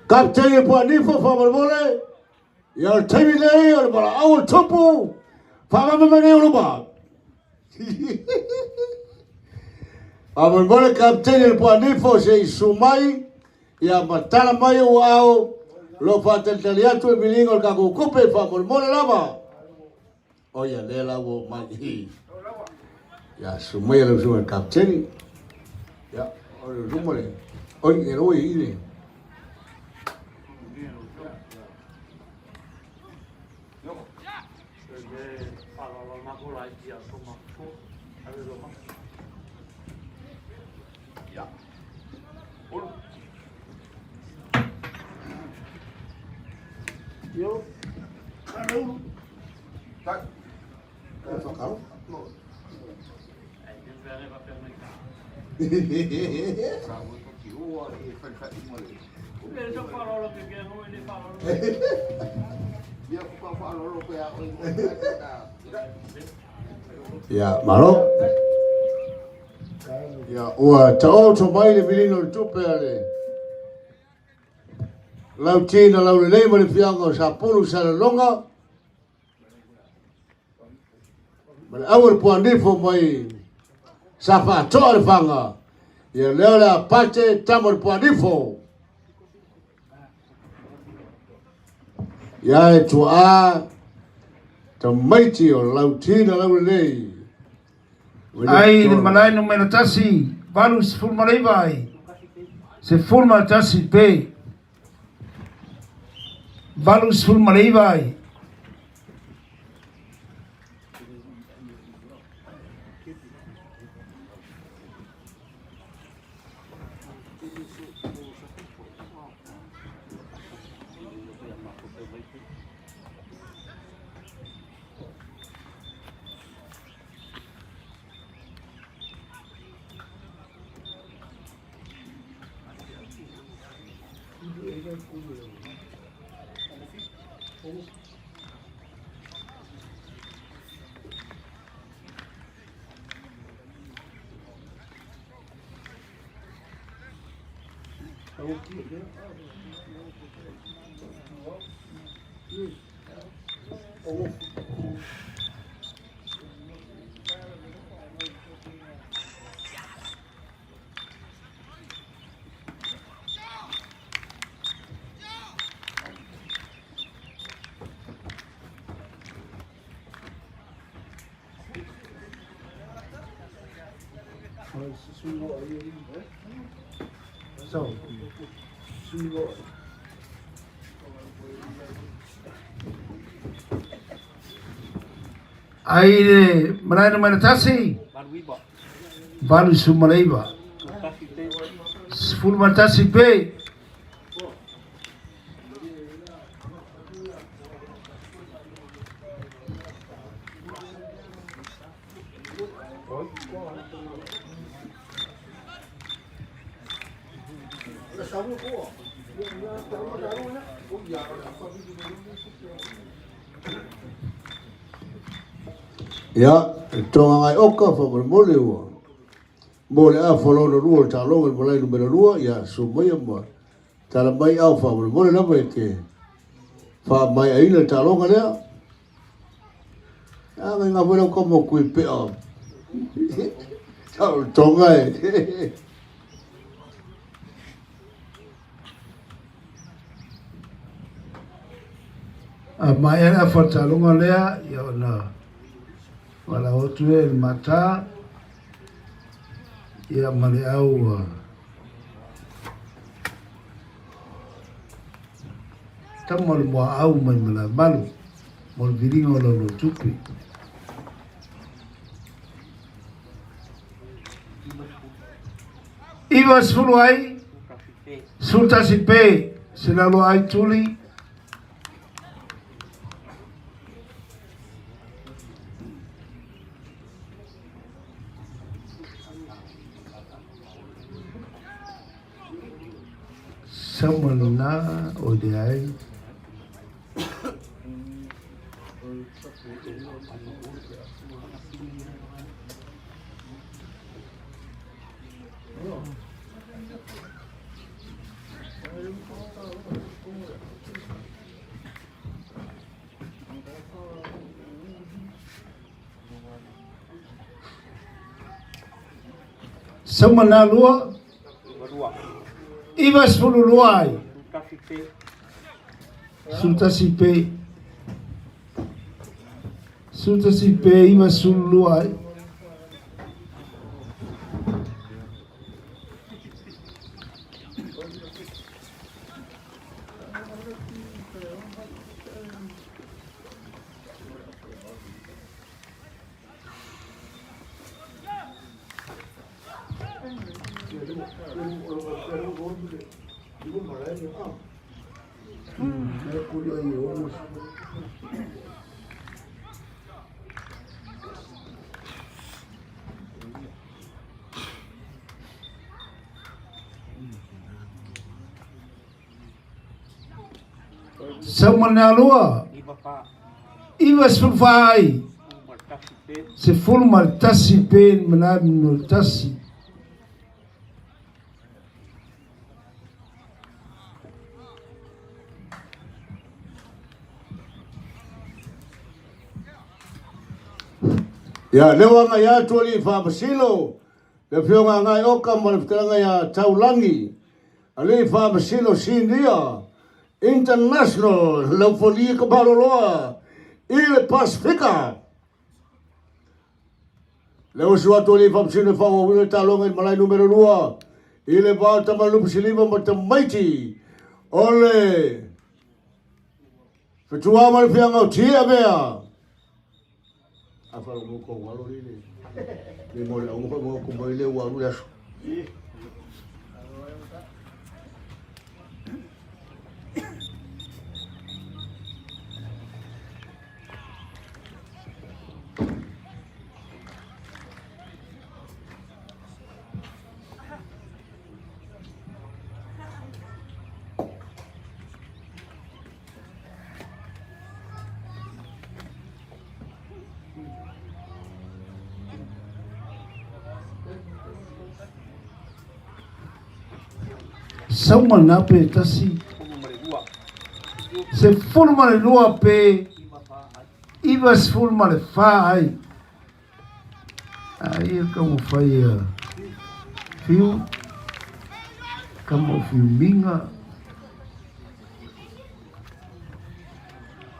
Kapiteni Puanifo faamolemole, ia o le taimi lenei o le valaau o le tupu, faamama mai nei o luma. Faamolemole Kapiteni le Puanifo se i susu mai, ia matala mai ou aao, lo faatalitali atu le miliga o le tatou tupe, faamolemole lava. O ia lea la ua oo mai. Ia susu mai lau susuga i le Kapiteni. Ia, o le luma le, oi, e loi i le. Ia, malo. Ia, ua taoto mai le vilina o le tupe a le Lautina Laulelei ma le fiaga o Sapulu Salelologa ma le au o le Puanifo mai Safaatoa le Faga. Ia lea o le Apate tama o le Puanifo. Ia e tuaa. Tamaiti o Lautina Laulelei. Ai le malae numera tasi, 89 ai, 11 pe, 89 ai. Ai le malae numera tasi, 89. 11 pe. Ia, e tonga ngai oka whamarimole ua. Mo le afa lona lua o le taaloga i le malae numera lua, ia, susu maia ma tala mai ao faamolemole lava e te faamaeaina le taaloga lea. A ngai ngā foi lau kama kui pea. Tau tonga e. A maea le afa o le taaloga lea, ia ona valaau atu lea i le mata, ia ma le au tama o le muaau mai Malaemalu mo le viliga o Laulautupe. 90 ai, 11 pe, se lalo ai tuli. Sama lena o le ai. Sauma na lua, 92 ai. 11 pe. 11 pe, 92 ai. Saumanalua, 94 ai, 11 pe malami tasi. Ia, lea ua agai atu alii faamasino, le Afioga Agai Oka ma le Fetalaiga ia Taulangi, alii faamasino sinia, international, laufolie ka maloloa. i le Pasefika. Le usu atu o le faamasino e faaauauina le taaloga i le malae numera 2 i le va o Tamalupu Siliva ma Tamaiti o le Fetua ma le Fiaga o Tiavea. A faalogo kou alo le le mo le auga mo ko mai le ua alu le aso. Sauma na pe tasi. 12 pe 94 ai. Ai e taumafai a Fiu, tama o Fiumiga.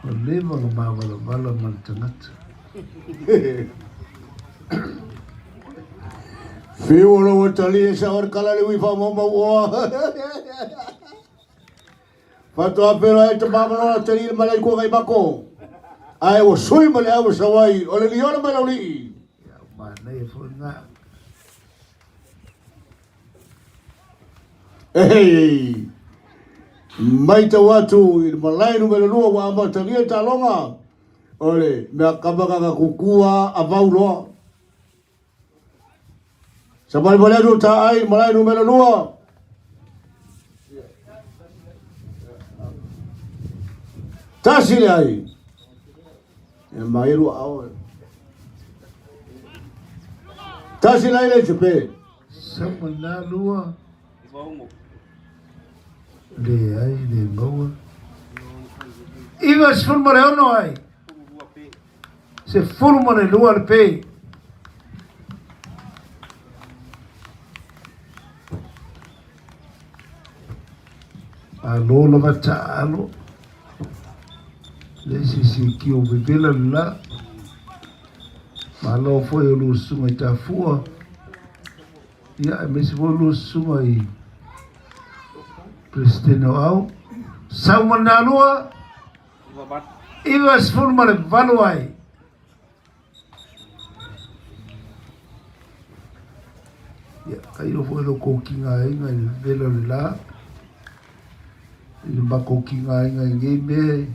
Ua leva ona mavalavala ma le tagata. Fiu o lou atalia e sao le kala le ui whaamaumau oa. Faatoa feiloai ai tama ma lona atalii i le malae i Kuagaimako. Ae ua sui ma le au e sau ai, o le liona mai Laulii. Ia, ua manaia foi lena. Ehei! Maitau atu i le malae numera 2 ua amatalia le taaloga, o le mea kavakaka kukua a vau loa. Savalivali atu o taai i le malae numera 2. Tasi le ai. E mai lua ao. Tasi le ai le sepe. Sama na lua. Leai, le maua. 96 ai. 12 le pe. Alo lava taalo. Le isi si ki o vevela le la. Malo foi o lua susuga i Tafua. Ia, aemaise foi o lua susuga i Peresetene o Au. Sau ma le lua. 98 ai. Ia, tailo foi lo kou kiga aiga i le vevela o le la, i le makou kiga aiga i nei mea e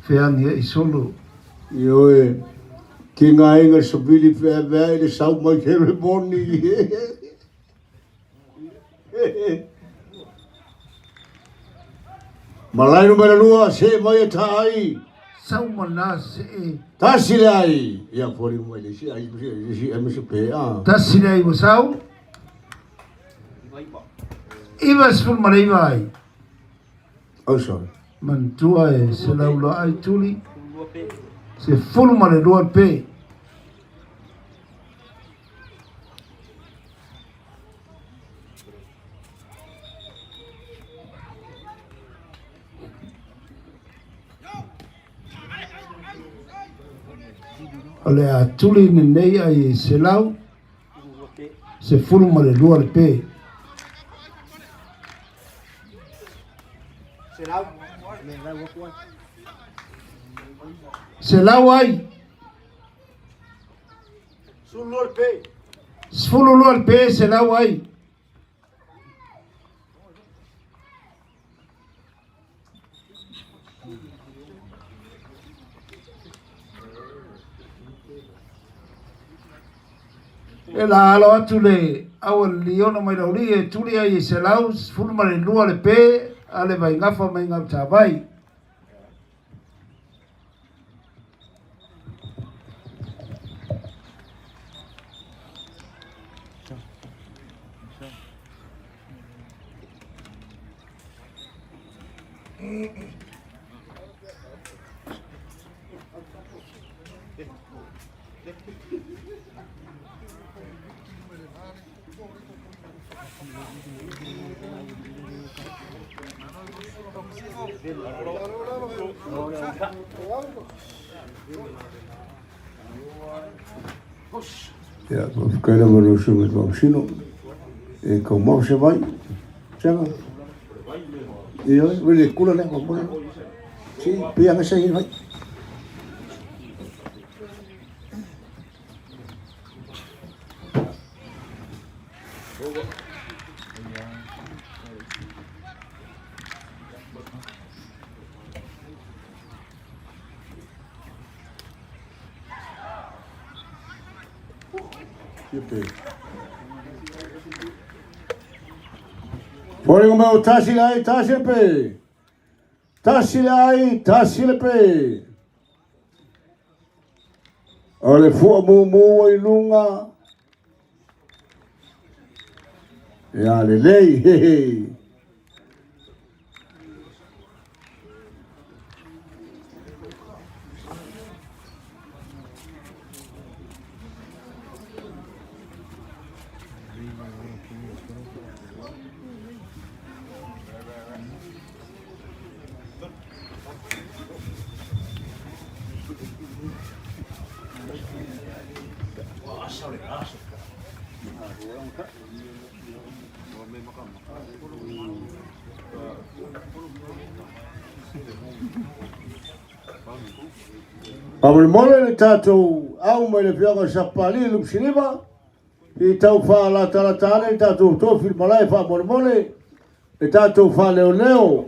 feagi ai solo. Ioe, kiga aiga savili feaveai le sau mai ceremony. Malae numera 2, see mai e ta ai. Sau ma na see. Tasi le ai. Ia foli mai le isi ai, le isi ai ma pe a. Tasi le ai ua sau. 99 ai. Oh sorry. Manatua e 100 ai tuli. 12 pe. O le a tuli lenei ai e 112 le pe. 100 ai. 12 le pe 100 ai. E la alo atu le au a le liona mai Laulii e tuli ai e 112 le pe a le Vaigafa mai Gautavai. Ia, faafetai lava i lau Afioga i le Faamasino. E tau mau se vai. Sega. Ioe, wele kula lea, mo Si, pia nga sa vai. Foliga mai o tasi le ai, tasi le pe. Tasi le ai, tasi le pe. O le fua mumu i luga. Ia lelei, he he. Faamolemole le tatou au mai le afioaga o Sapapalii Lupusiliva i tau faalatalata ane le tatou tofi i le malae faamolemole le tatou faaleoleo.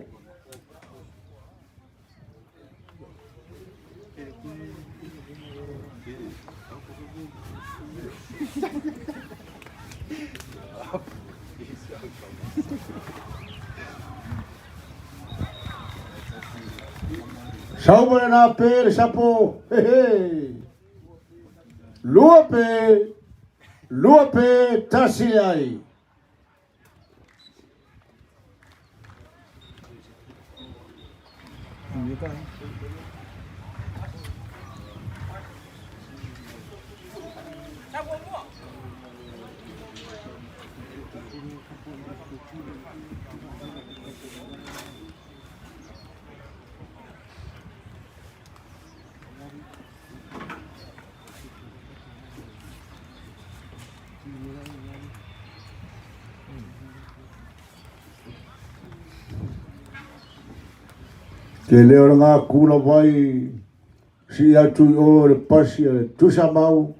Sau mai na pe le sapo, he he. Lua pe, lua pe, tasi ai. Te leo le ngā kula vai si atu i o le pasi a le tusa mau.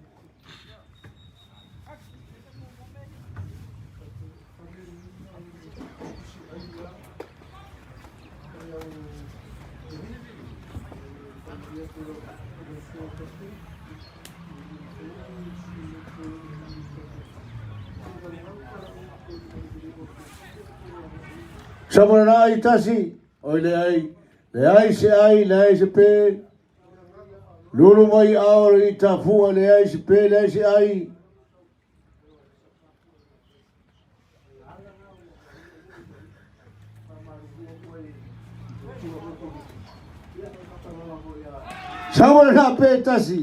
Samoa ai tasi, oi le ai, le ai se ai, le ai se pe, lulu mai ao le i tafua, le ai se pe, le ai se ai. Samoa na pe tasi.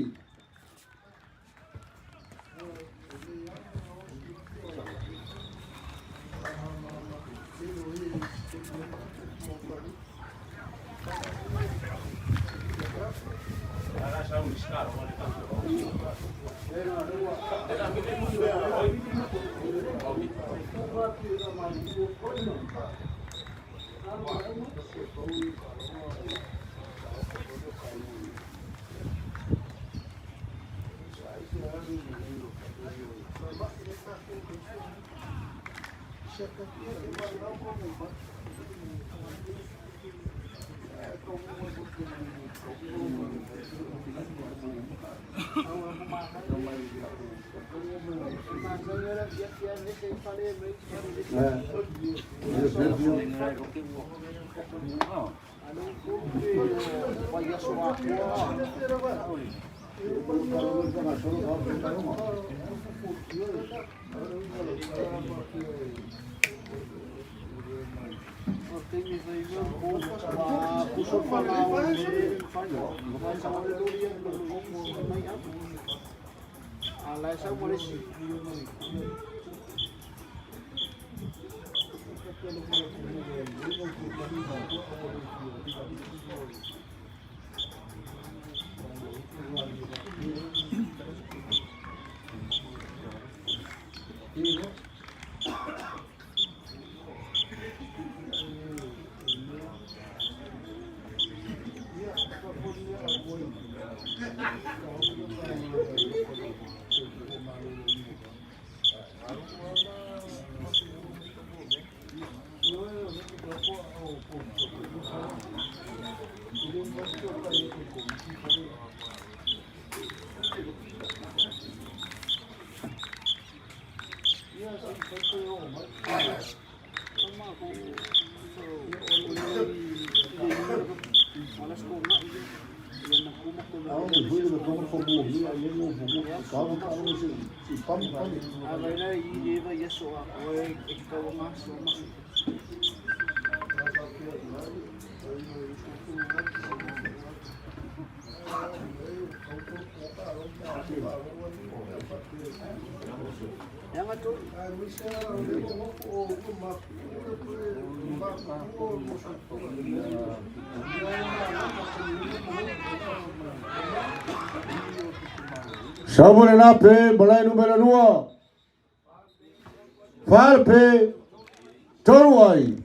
Saumo lena pe, malae numera 2. 4 pe, 3 ai.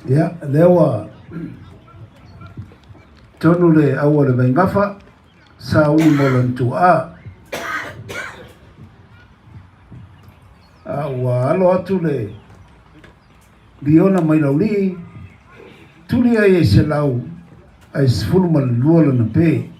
Ia, lea ua tonu le au o le Vaigafa, sauni mo lona tuaa. A ua alo atu le liona mai laulii, tuli ai e 112 lona pe.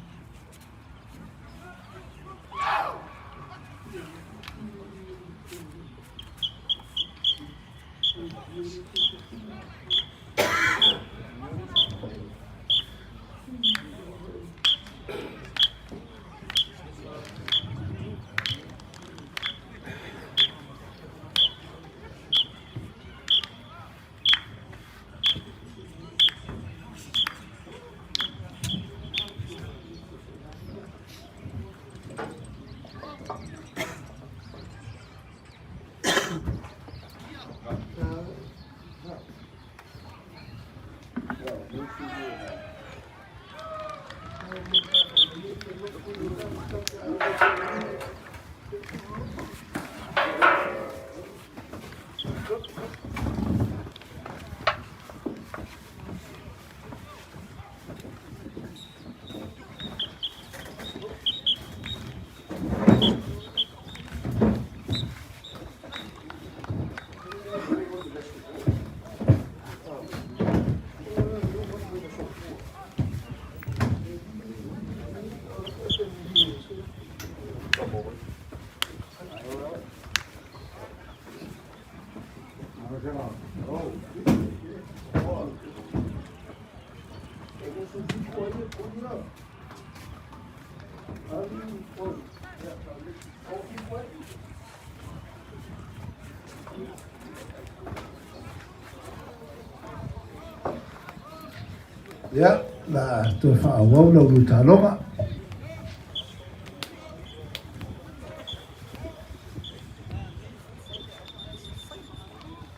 Ia, la toe faaauau la ulu taloga.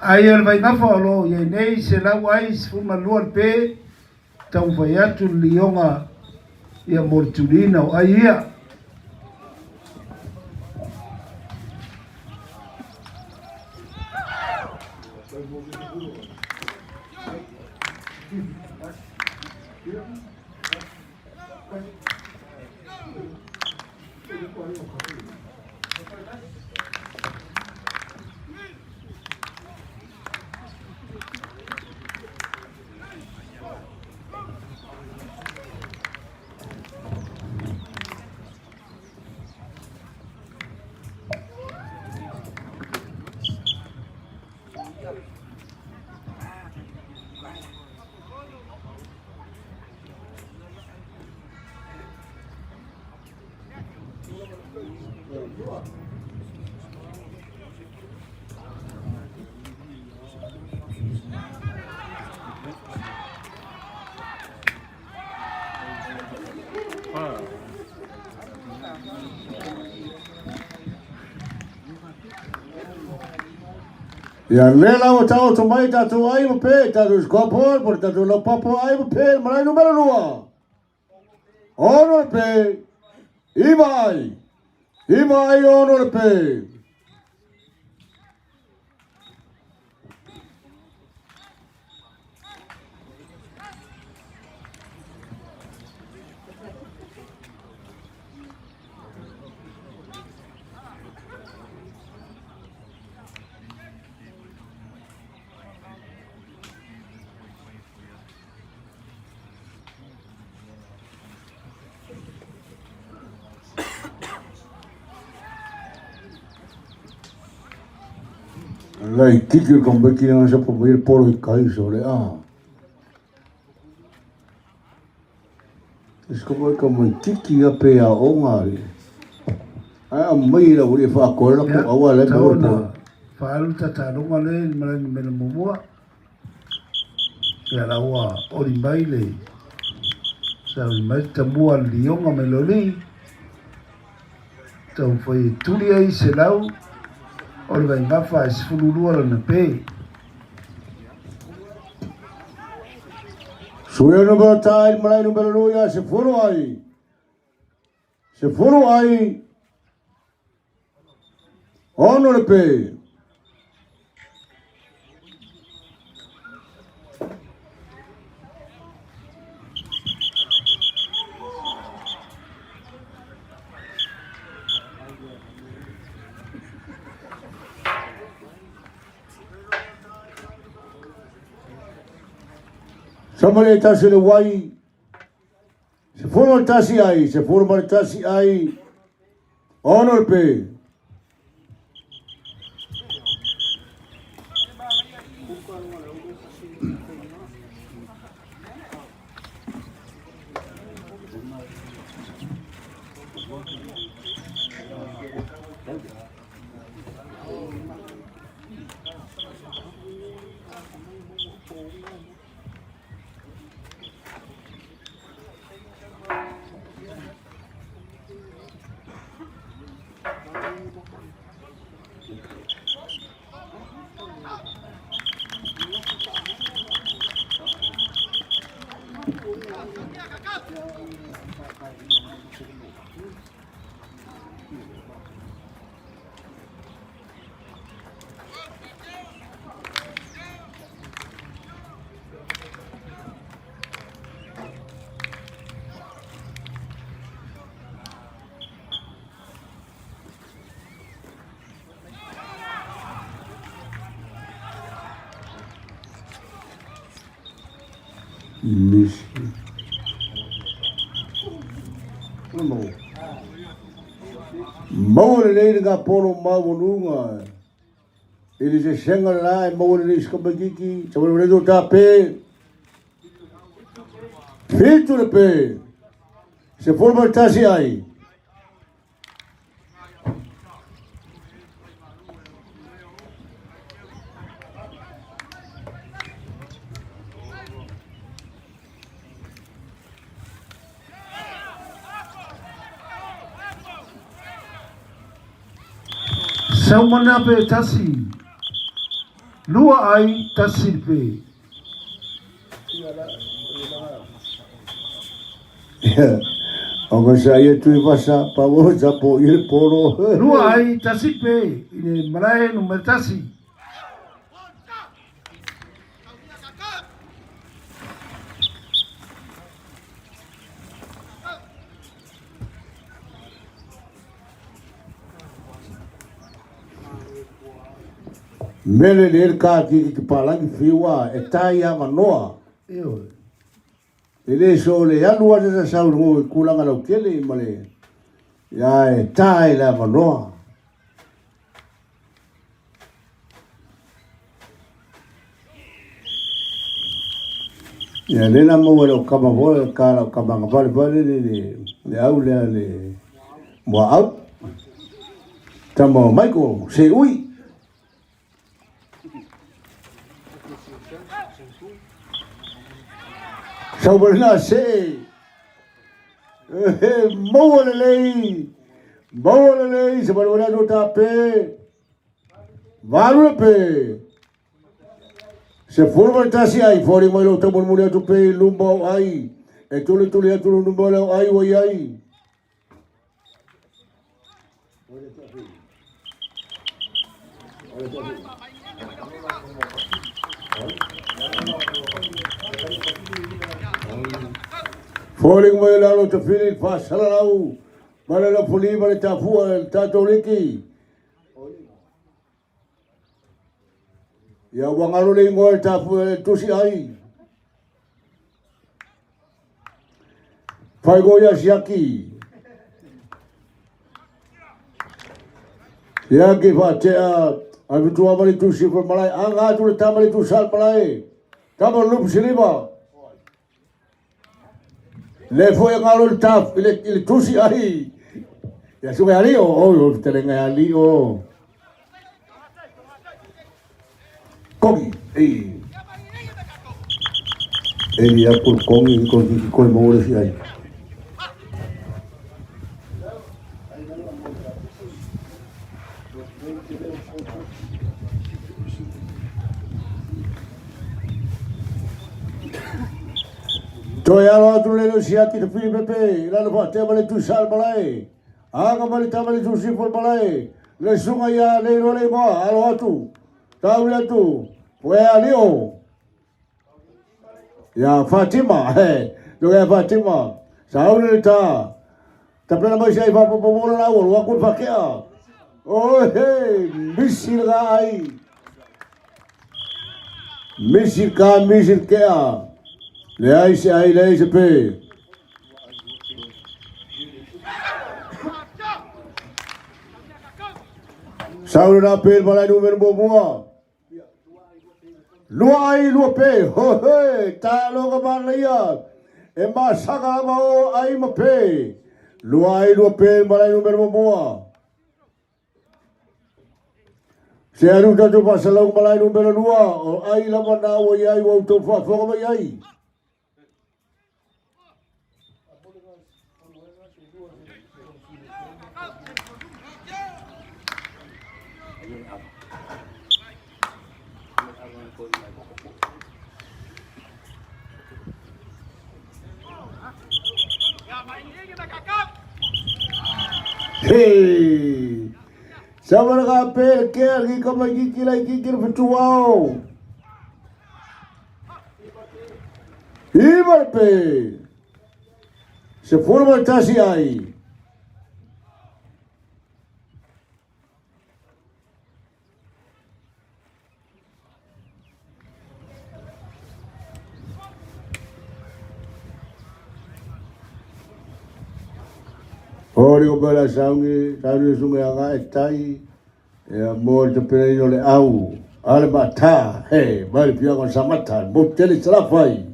Ai o le Vaingafa o lo o i ai nei 112 le pe taumafai atu le lioga ia mo le tuliina o ai ia. Ia lea la ua taoto mai tatou ai ma pe, tatou scoreboard, po le tatou laupapa ai ma pe, malae numera 2. Ono le pe, 9 ai, 9 ai ono le pe. Lai tiki ka meki na sa pa mai polo i kai so le a. Es ko mai ka mai tiki a pe a o ngā re. Ai a mai la uri wha koe la ko awa le Tau mo na po. faalu tataloga le malae numera muamua. Ia la ua oli mai le sa oli mai le tamua a le lioga mai loli. Taumafai e tuli ai 100 o le Vaingafa ae 12 lana pe. Suia numera tai malae numera 2 ia 10 ai. 10 ai. Ono le pe. Sama le tasi le wai. 11 ai, 11 ai. Ono le pe. Nisi. Maua lelei le gapolo maualuga i le sesega le la e maua lelei si tamaititi, sa valevale to tape. 7 le pe, 11 ai. Saumana pe tasi. Lua ai tasi pe. O ka sa ia tui vasa, pa wo sa po i le polo. Lua ai tasi pe i le malae numera tasi. Mele le le ka ki ki palangi fiwa e tai a manoa. Ioe. E le so le alu a sa sau ngo i kulanga lau kele ma le ia e tai le manoa. Ia le na maua lau kama voe ka lau kama nga vale vale le le le au le le mua au. Tama o Michael, se ui. Sau na se. Maua le lei. Maua le lei, se vale vale atu ta pe. Valu le pe. Se furu mai tasi ai, fori mai lo tau muli atu pe lumba o ai. E tuli tuli atu lumba o ai o ai. Fori mai lalo te whiri whasalalau. Male la puli male tafua le tātou liki. Ia wangalo le ingoa le tafua le tusi ai. Whaigo ia siaki. Siaki whaatea ai fitua male tusi fo malai. Anga atu le tamale tusi al malai. Tama lupu silima. Le foi ngalo le taf i le tusi ai. Ia suka ali o o o te lenga ali o. Kongi. Ei. Ei ia ko kongi ko ki ko mo le si ai. Toi alo atu le le siaki te whiri pepe, lalo wha te male tu sal malae. Anga male tamale tu sifo malae. Le sunga ia le ro le moa, alo atu. Tau le atu. Poe alio. Ia Fatima, he. Doga ia Fatima. Sa au le ta. Tapena mai sai fa popo mola la ua ku fakea. Oh he, misil ga ai. Misil ka misil kea. Le ai se ai le ai se pe. Sauro na pe malai numero mua. Lua ai lua pe, ho he, ta loga malaia. E masaka ma o ai ma pe. Lua ai lua pe malai numero mua. Se aru tatu pasalau malai numero lua, o ai lama na o iai o tau whaafonga mai ai. Hey! Sa wala ka pe ke ki ka mai ki ki lai ki ki whatuao. Iwa pe. Se forma tasi ai. Hori o pela saungi, saungi sunga anga e tai, ia mo le tapena o le au, ale mata, he, mai le pianga o samata, mo tele salafai.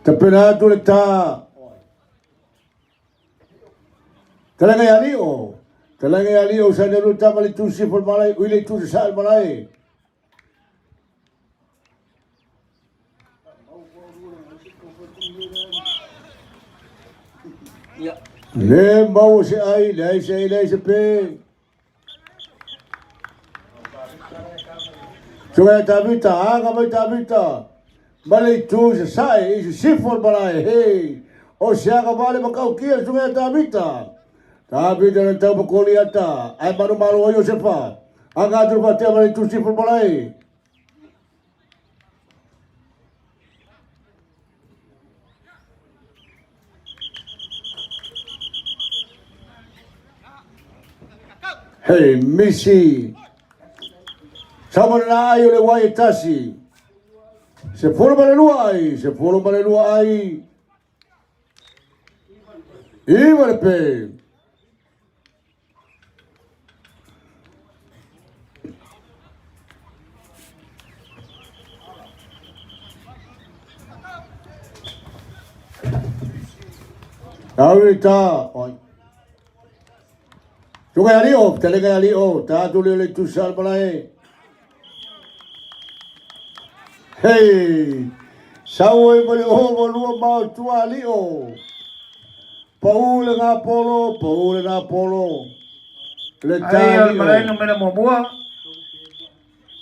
Tapena atu le tā. Talaga ia lio. Talaga ia lio sa ne luta mali tu si fol malai ui le tu sa malai. Le mau se ai, le ai se ai, le ai se pe. Suga Tavita, aga mai Tavita. Male tu se sai, i se sifo malai, hey. O se aga vale makau kia suga Tavita. Tavita na tau makoli ata. Ai maru maru o Josefa. Aga atu patea male tu sifo malai. Hey, misi. Sama na ai o le wai e tasi. Se folo ma le lua ai, se folo ma le lua ai. Iwa le pe. Au ta, oi. Tuka ali o, telega ali o, ta tu le le tu sal malai. Hey, sau e mali o mo lua mau tua ali o. Pau le ngā polo, pau le ngā polo. Le ta Ai o le ali malae o. numera muamua.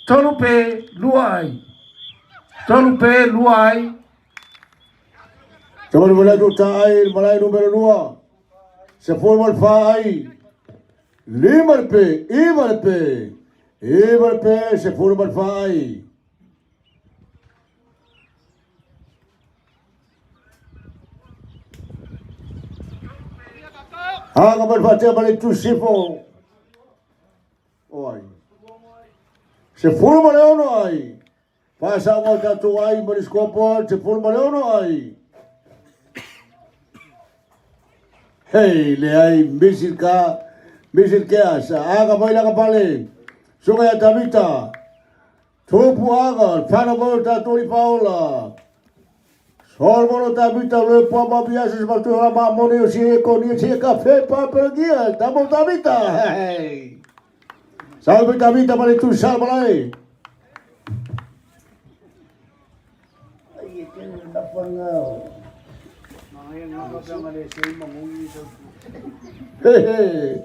Tolu pe lua ai. Tolu pe lua ai. Tama ni tu ta ai, malae numero lua. Se fo mal fa ai. Lima le pe, iwa le pe. Iwa le pe, se fo mal fa ai. Aga mal fa te mal tu sifo. Oi. Se fo mal ono ai. Pasa o tatu ai, mariscopo, se fo mal ono ai. Hei, le ai, misil ka, misil ke asa, aga mai laka pale, sunga ia Tavita, tupu aga, whana mo tātou i paola, sol mo Tavita, le pua ma biasa se matu la ma moni o si e koni si e kafe pa perangia, tamo Tavita, hei. Salve Tavita, male tu sal malai. Hei, hei.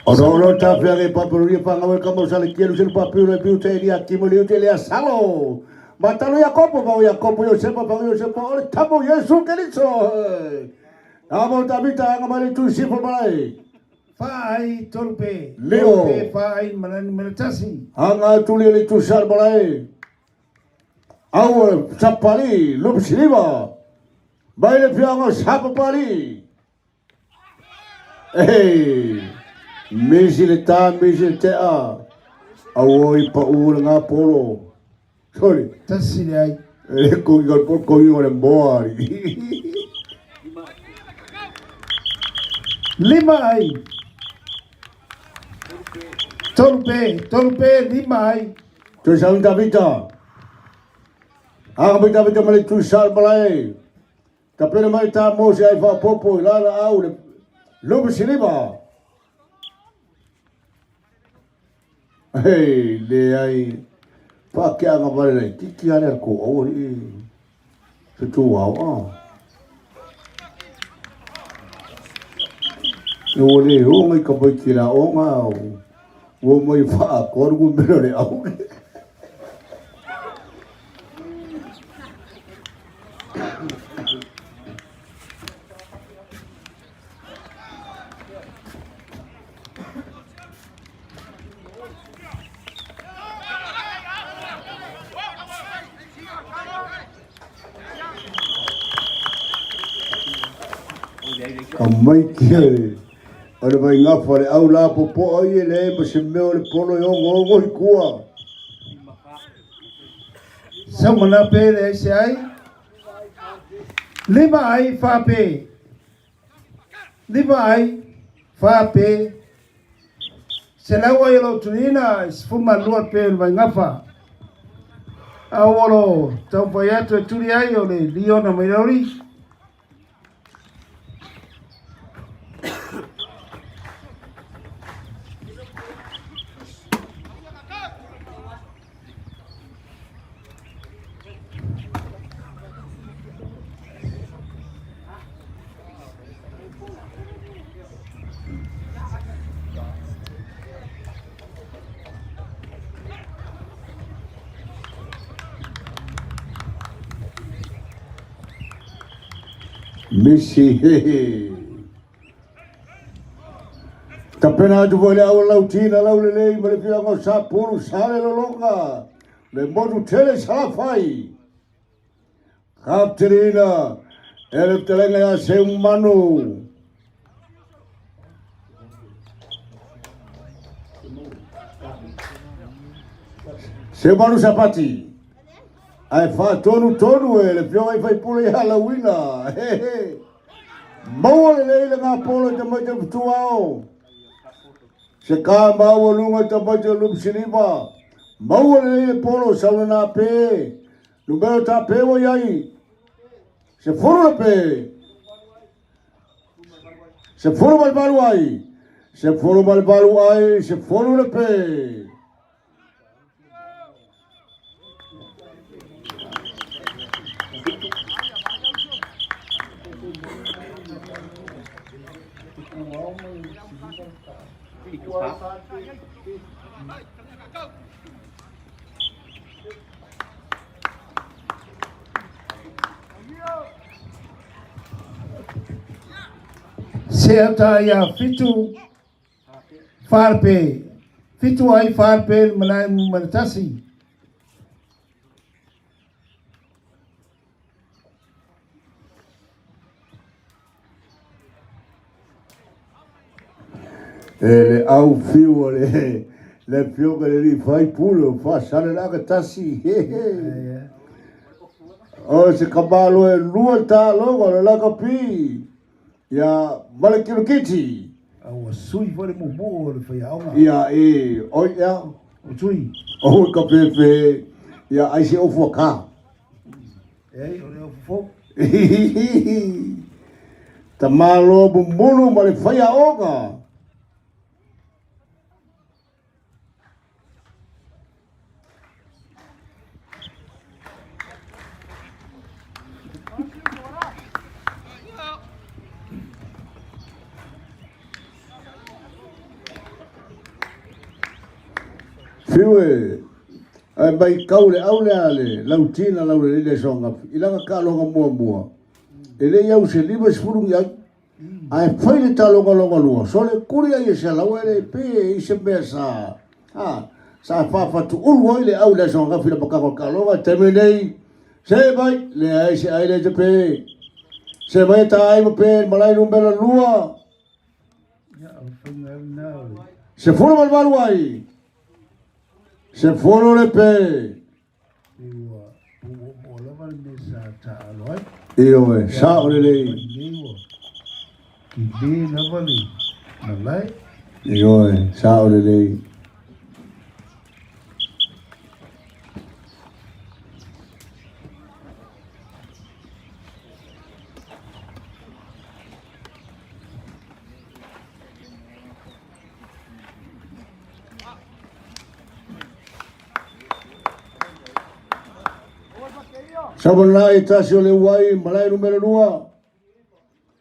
Ono ono ta fea ke papeluria whangawe ka mau sale kielu selu papiru e piu te elia kimo liu te elia salo. Matalo Iakopo pau Iakopo Iosepa pau Iosepa ole tamo Yesu Keriso. Amo Tavita anga male tu sifo malai. Fa ai tolu pe. Leo. Tolu pe fa ai malae numera tasi. Anga tuli le tu sal malai. Au sapali lupsiliva. Mai le fianga sapapali. Hey. Misi le tā, misi le te a. Au oi pa u le ngā polo. Sorry. Tasi le ai. E kongi ko polo kongi o le moa. Lima ai. Tolu pe, tolu pe lima ai. Tu sa un Tavita. Aga mai Tavita male tu sal malai. Ta pena mai tā mose ai wha popo i lala au le lupu siliva. Hei, le ai. Pā ke anga mare nei. Tiki ane ar ko au i. Se tū au a. No le o ngai ka mai ki la o ngā au. O mai wha koru ku mero le au. Aumai kia le o le vaigafa le au lapopoa ia leai ma se mea o le polo e ogoogo i tua. Saumana pe leai se ai. Lima ai fa pe. Lima ai fa pe. Selau ai o lo tuliina e 12 pe o le vaigafa. A ua lo taumafai atu e tuli ai o le Liona Mailauli. Misi hehe. Tapena atu foi le au lautina lau lelei ma le fiaga o Sapulu sale lologa le motu tele Salafai. Kapterina e le fetalaiga ia Seumanu. Seumanu Sapati. Ae faatonu tonu e le fioga i faipule ia Lauina. He he. Maua lelei le ngapolo i tamaiti o le fetuao. Se ka maualuga i tamaiti o le Lupisiliva. Maua lelei le polo sauna nā pē. Numera tā pē wa iai. Se fulu le pē. Se fulu ma le valu ai. Se fulu ma le valu ai. Se fulu le pē. Seata ia fitu Farpe. Fitu ai farpe malae malatasi. E le au fiu o le le fioga le li fai pule o fa sale la ka tasi he he. O se kamalo e lua ta logo le la ka pi. Ia Malekilokiti. A ua sui foi le mumu o le faiaoga. Ia e oi ia. O sui. O ka pepe. Ia ai se ofu ka. E o le ofu fou. Tamalo mumulu ma le faiaoga. Fiu e, ae mai kau le au lea le lautina lau le lele songa i langa taaloga muamua. E le i au se 50 ni ai. Ae fai le taaloga longa lua, sole kuli ai e se lau e le pe i se mea sa, ha, sa faafatuulu ai le au i le aso ananafi le amataga o le taaloga. Taimi nei, se mai, leai se ai le te pe. Se mai e ta ai ma pe le malae numera lua. 18 ai. 10 le pe. Ua puupuu lava le mea sa taalo ai. Ioe, sao lelei. Tele lava le malae. Ioe, sao lelei. Savalai e tasi o le uai, malae numera lua.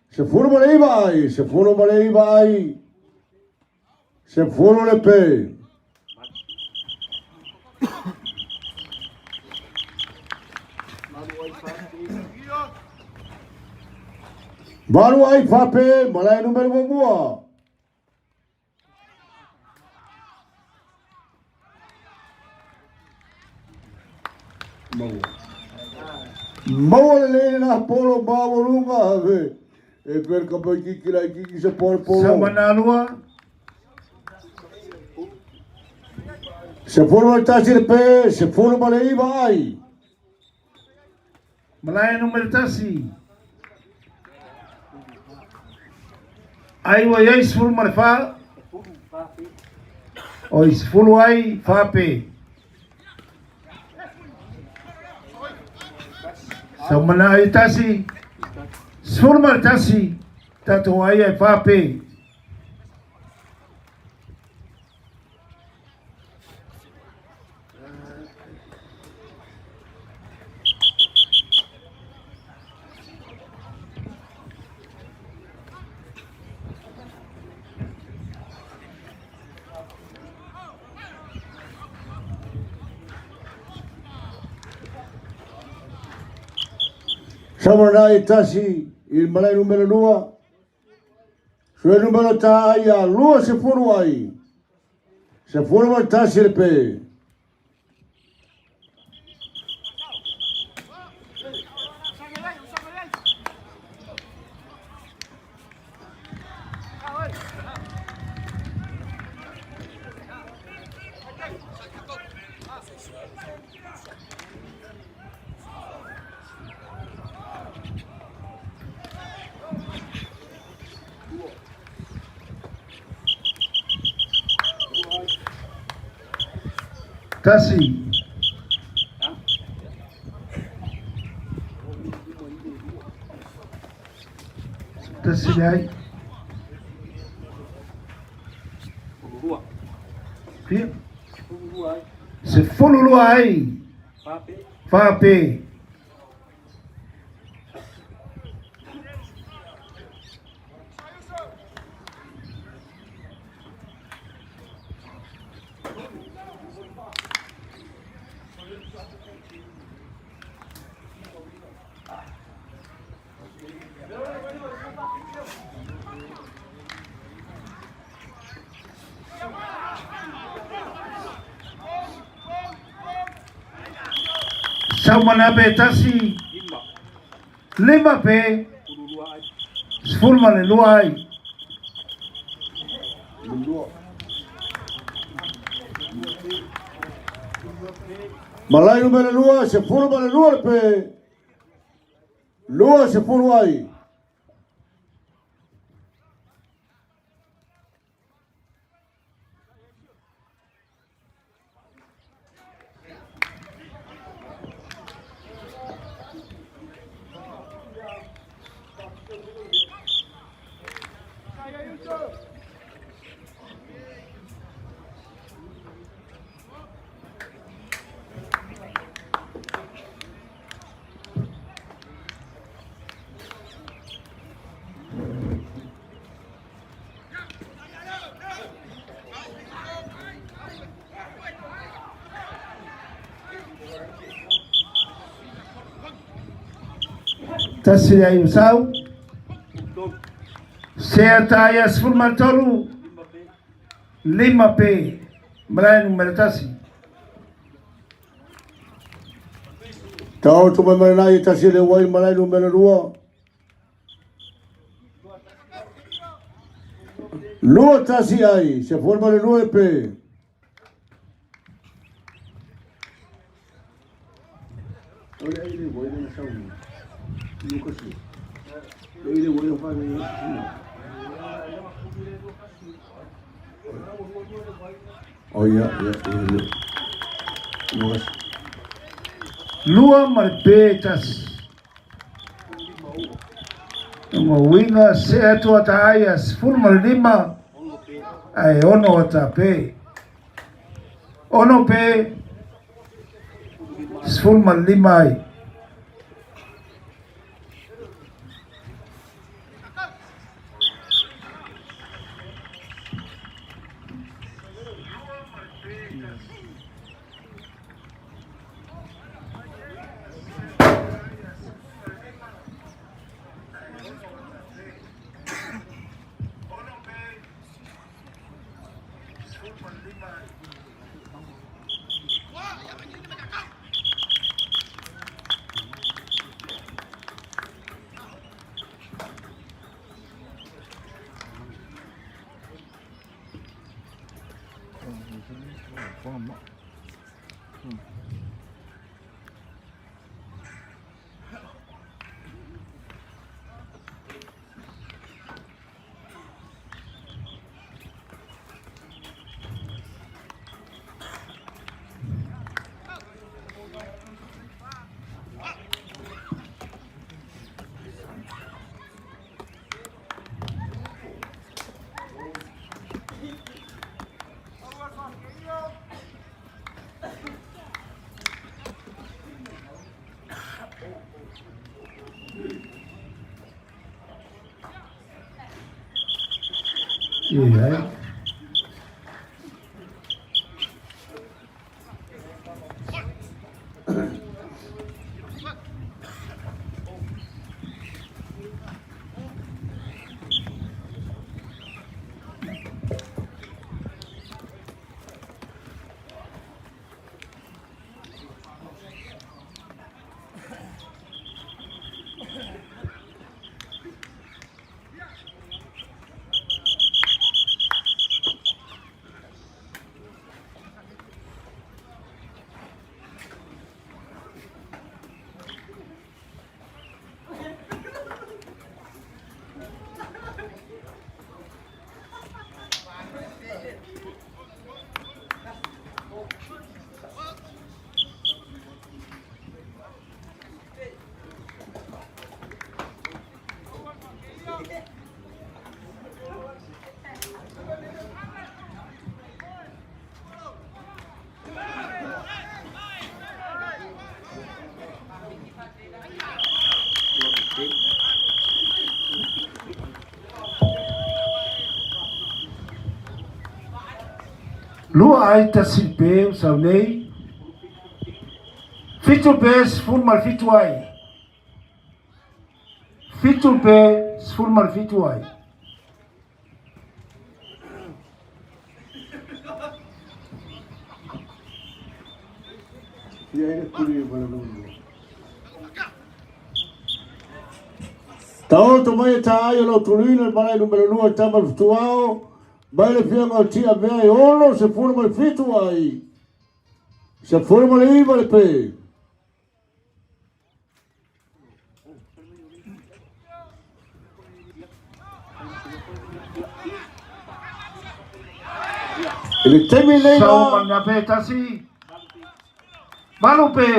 19 ai, 19 ai. 10 le pe. Valu ai fape, malae numera muamua. Maua. Maua lelei lena polo maualuga ave. E per ka pai ki ki lai ki ki se polo polo. Saumanalua. 11 le pe, 19 ai. Malae numera tasi. Ai ua i ai 14. Oi 10 ai fa pe. Saumana ai tasi. 11 tatou ai ai fa pe. Saumana ai tasi i le malae numera lua. Sue numera ta ai a 20 ai. 11 le pe. Tasi. Tasi le ai. Fia. 12 ai. Fa pe. Saumana pe tasi. Lima pe. 12 ai. Malae numera lua, 12 le pe. 20 ai. Tasi le ai o sau. Sea ta ia 13. Lima pe. Malae numera tasi. Tau tu mai mai nai tasi le wai malae numera lua. Lua tasi ai, 12 le pe. Oh ia, ia, ia. Lucas. Lua ma le pe tasi. Nga winga se atu ata ai a 15 ai ono ata pe. Ono pe 15 ai. Ia. Lua ai tasi pe sau nei. Fitu pe sefulu ma le fitu ai. Fitu pe sefulu ma le fitu ai. Taoto mai e tā ai o lau tuluina le malae numera lua tama le fetuao, mai le fiaga o Tiavea e ono sefulu ma le fitu ai. Sefulu ma le iva le pe. I le taimi lenei Sau la. ma le pe tasi. Valu pe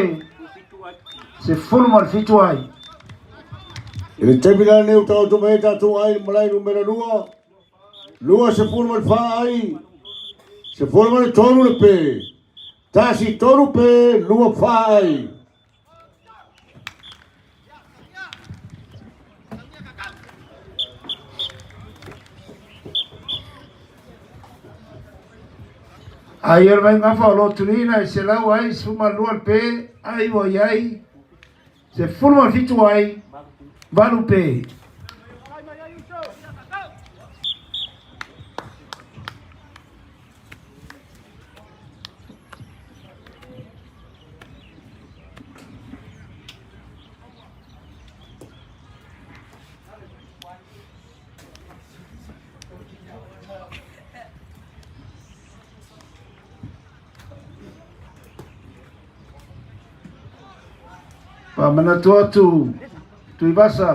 sefulu ma le fitu ai. I le taimi la lenei ua taoto mai ai tatou ai i le malae numera lua, lua sefulu ma le fa ai, sefulu ma le tolu le pe, tasi tolu pe, lua fa ai. Ai o le vaigafa o lo o tuliina e selau ai sefulu ma le lua le pe, ai ua i ai sefulu ma le fitu ai, valu pe. Faamanatu atu Tuivasa,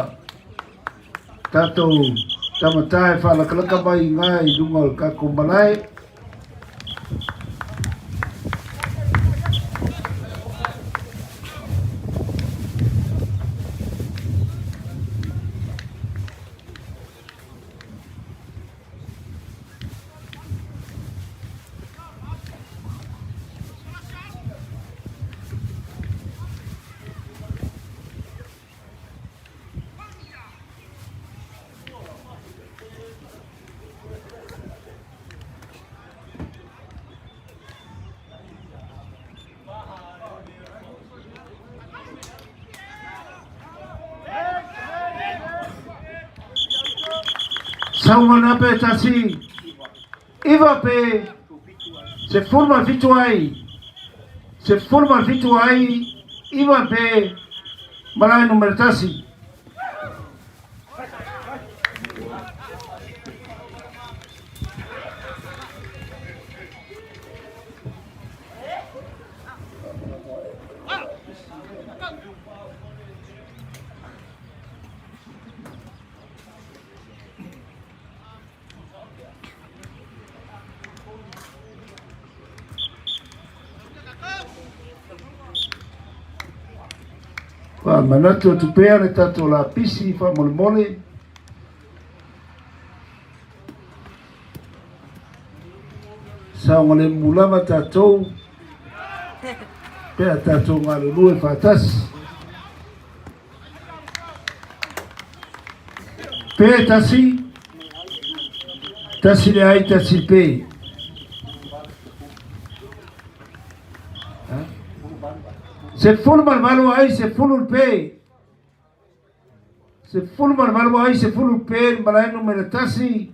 tatou tamatai faalakalaka mai i ina i luga o le kakou malae. Sau mana pe tasi, iva pe sefulu ma le fitu ai, sefulu ma le fitu ai, iva pe malae numera tasi. Faamanatu atu pea le tatou lapisi faamolemole. Saogalemu lava tatou pe a tatou galulue faatasi. Pe tasi, tasi le ai, tasi pe. 18 ai, 10 pe. 18 ai, 10 pe, le malae numera 1.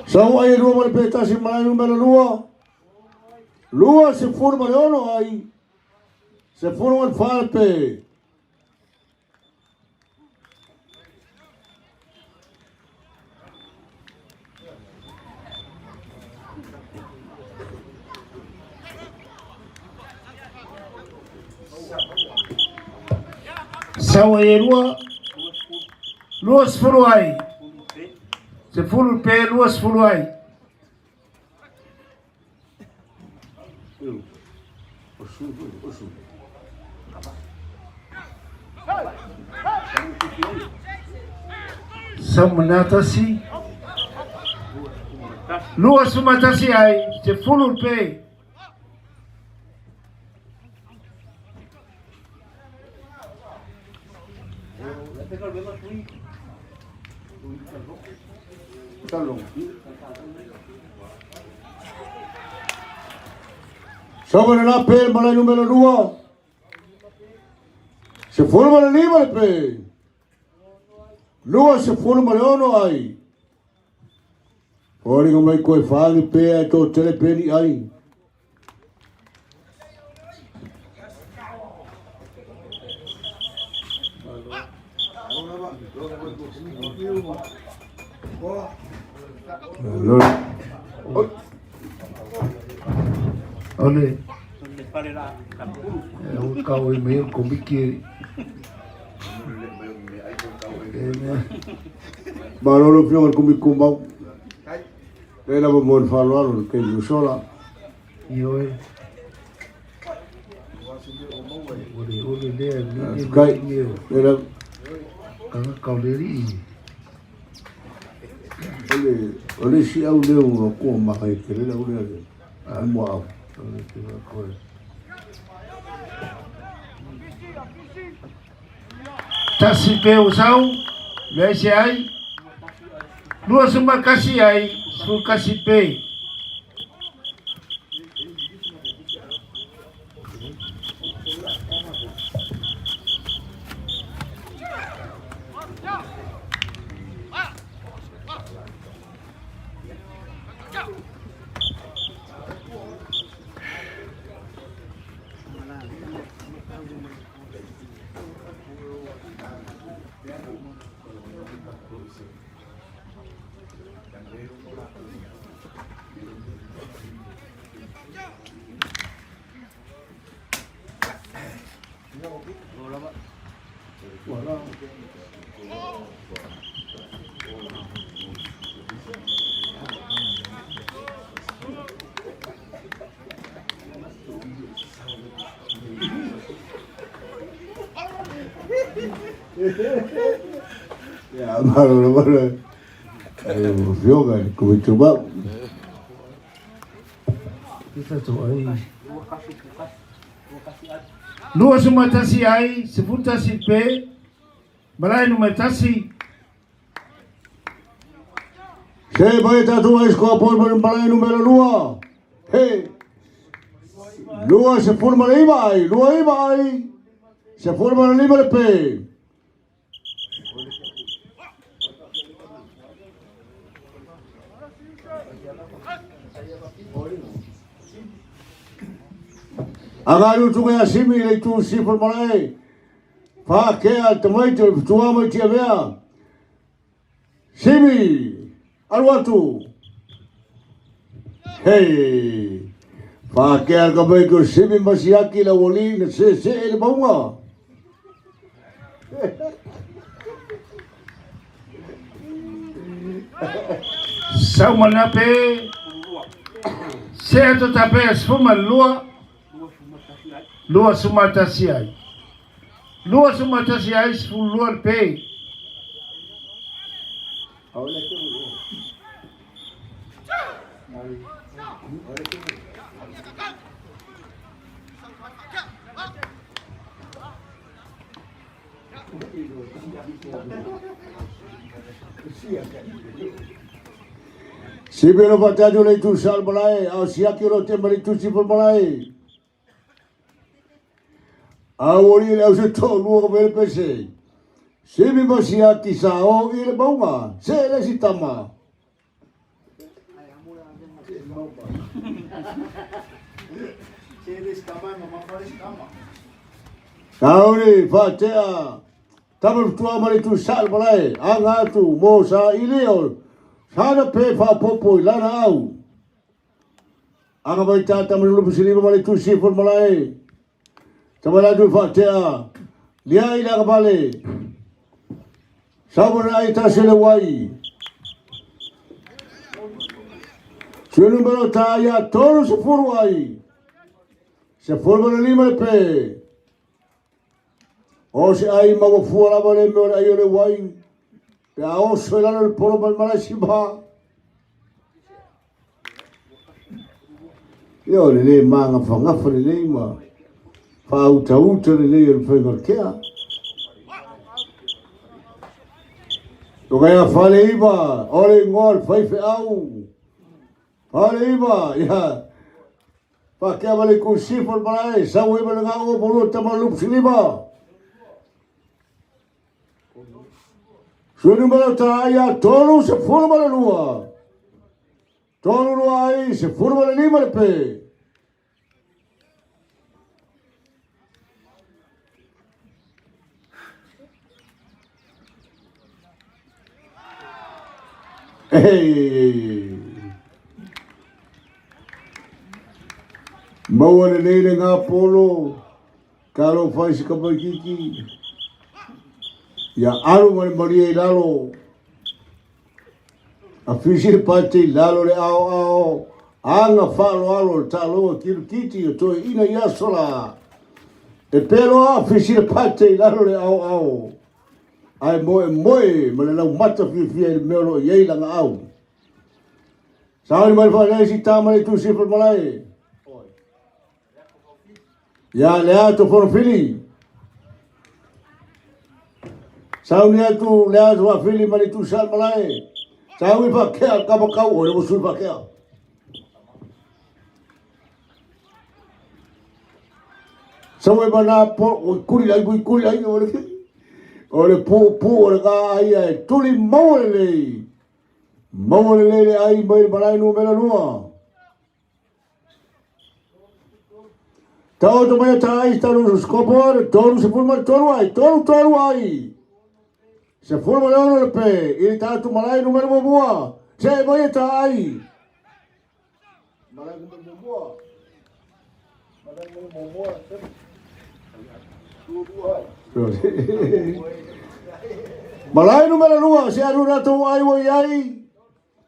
Sau ai 2 ma le pe 1 malae numera 2. 26 ai. 14 pe. Sau ai e 2, 20 ai. 10 pe, 20 ai. Samanatasi. 21 ai, 10 pe. Sau le la pe malae numera 2. 15 le pe. 26 ai. Ori mai koe whaangi pe ai tō tele peni ai. Ole. E o kau i mai o komiki. E mea. Malolo fio le komiki kumau. Le lava mo le fa'aloalo le taimi ua sola. Ioe. Ua le ole lea le Kai le lava. Tagata o le alii. O le o le isi au lea ua kua maka i tele le au lea le mua au. O le te koe. Tasi pe o sau, leai se ai. 21 ai, 11 pe. Ia, malo lava le afioga i le Komiti o Mau. 21 ai, 11 pe, malae numera 1. Se mai tatou ai skoa pol ma le malae numera 2. He. 29 ai, 29 ai. 15 le pe. Aga lu tunga ia Simi i le itu sifo le malae. Whakea le tamaiti o le fetua mai Tiavea. Simi! Alu atu! Hei! Whakea le tamaiti o Simi ma siaki le aualii na seesee i le mauga. Saumanape, Seatotape 12, 21 ai. 21 ai, 12 le pe. Sipi lo fatatu le itu sal malae, au siaki lo te mali tusi pol malae. Au ori le au se to lua ka vele pese. Sipi ma siaki sa o i le maunga, se le si tama. Kauri whaatea tama tua ma le tu sa le malae, anga atu mo sa ili o sana pe whaapopo i lana au. Anga mai tā tama lupu siliva ma le tu sifo le malae. Tama la tu whaatea, lia i le agavale. Sawa na ai tasi le wai. Sui numero tā ia 30 ai. 15 le pe. O se ai maua fua lava le mea o le ai o le wai. Pe a oso i lalo le polo mai malasi ma. Ia o le le magafagafa lelei ma faautauta lelei o le faiga o le kea. Toka ia Faleiva, o le ingoa o le faifeau. Faleiva, ia. Pakea ma le kusifo le malae, sau ai ma le ngao o polua tama lupu siliva. Sui numero ta ia 32. 32 ai, 15 le pe. Ei! Maua lelei le ngā polo, ka alo whai si kamaikiki. Ia alu ma le maria i lalo. A fisi le pate i lalo le ao ao, anga whaaloalo le taloa kirikiti o toe ina i aso la. E pelo a fisi le pate i lalo le ao ao. Ae moemoe ma le laumata fiafia i le mea o lo o i ai lana au. Sauni mai le faalelei si tama le itu sifa le malae. Ia le ato fonofili. Sauni atu le ato faafili ma le itu sa le malae. Sauni faakea kamakau o le musui faakea. Sau e mana po, oi kuri ai, oi kuri ai, o le, o le pu pu o le ka ai e tuli maua lelei. Maua lelei le ai mai le malae numera lua. Taoto mai a tā ai, tanu skopo, le 33 ai, 33 ai. 16 le pe, i le tātu malae numera muamua. Se mai e tā ai. Malae numera lua, se alu ratou ai ua i ai,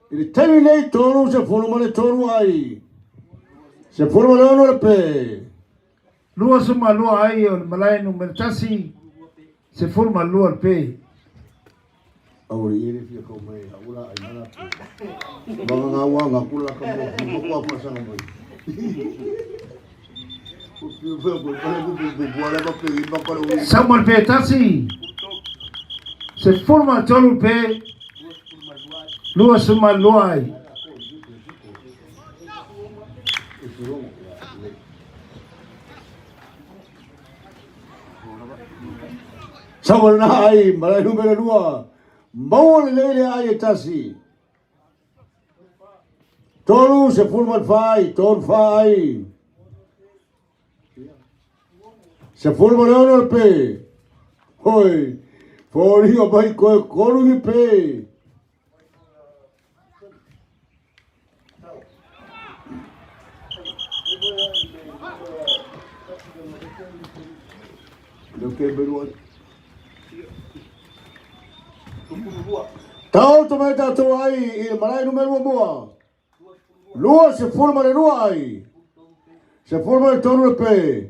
i le taimi nei 33 ai. 16 le pe. 22 ai o le malae numera 1, 12 le pe. Auri ere fia kau mai a ula ai mana pe. Manga ngā wā ngā kula ka mō fi moko a pasanga mai. Samuel pe 1, 13 pe, 22 ai. Samuel na ai, malae numera lua. Maua lelei le ai e tasi. 34 ai, 3 fa ai. 16 le pe. Hoi, foliga mai koe kolu ni pe. Taoto mai tatou ai i le malae numera 1. 22 ai. 13 le pe.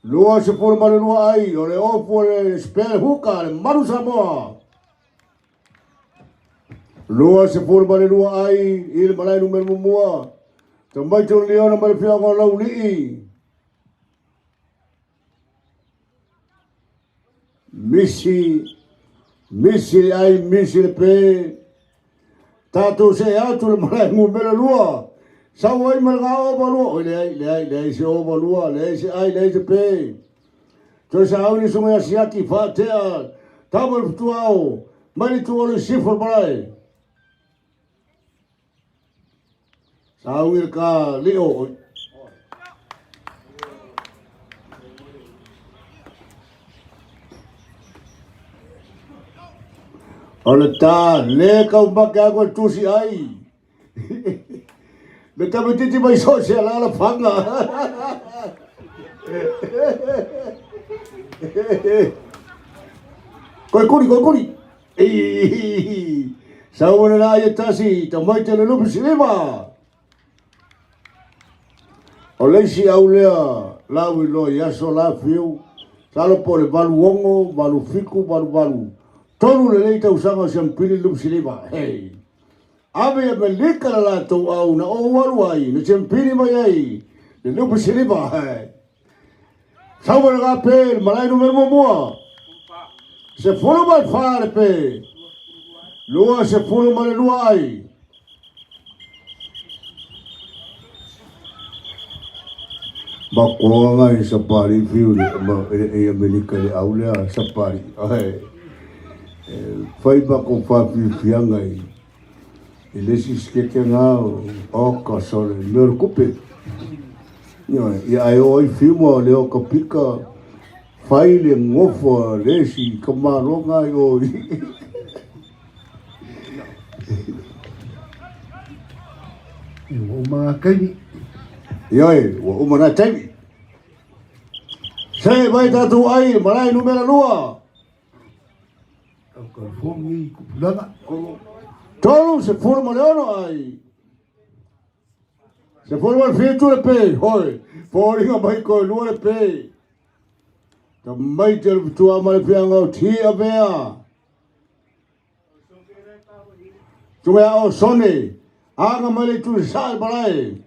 22 ai. O le ofu o le spare huka le Manu Samoa. 22 ai i le malae numera 1. Tamaiti o le liona ma le fiaga o Laulii. Misi, misi le ai, misi le pe. Tatou see atu le malae numera 2. Sau ai ma le gaoa ma lua. Oi leai, leai, leai se o ma lua, leai se ai, leai se pe. Toe sauni suga ia siaki faatea. Tama le futuao, mai le tu o le sifo le malae. Sauni le ka lio. O le tā le kau make aku le tusi ai. Le tamaitiiti mai so se ala la fanga. Koe kuri, koe kuri. Sau ona la ia tasi, tamaiti le lupu silima. O le isi au lea lau iloa i aso la fiu, salo po le 86, 87, 88. Tolu lelei tausaga o siampili le lupu silima. Hei. Ave i Amerika le latou au na ou alu ai, na siampili mai ai le lupu silima. Hei. Sau mai le gape, le malae numera muamua. 14 le pe. 22 ai. Makoa ngai sapari fiu le ma e Amerika le au lea sapari. Ai. Fai mako whawhiwhianga i i le isi sikeke ngā o ka sole me o le kupe. Ia ai o ai fiu mo le o ka pika fai le ngofa le isi ka maronga i o i. Ia ua uma ngā taimi. Ioe, ua uma nā taimi. Se mai tātou ai, malae numera 2. Au ka fongi i kupulanga. 36 ai. 17 le pe, hoi. Fōringa mai koe lua le pe. Ta mai te tua ma le fianga o ti a vea. Tunga ia o sone. Anga mai le tu sa e malae.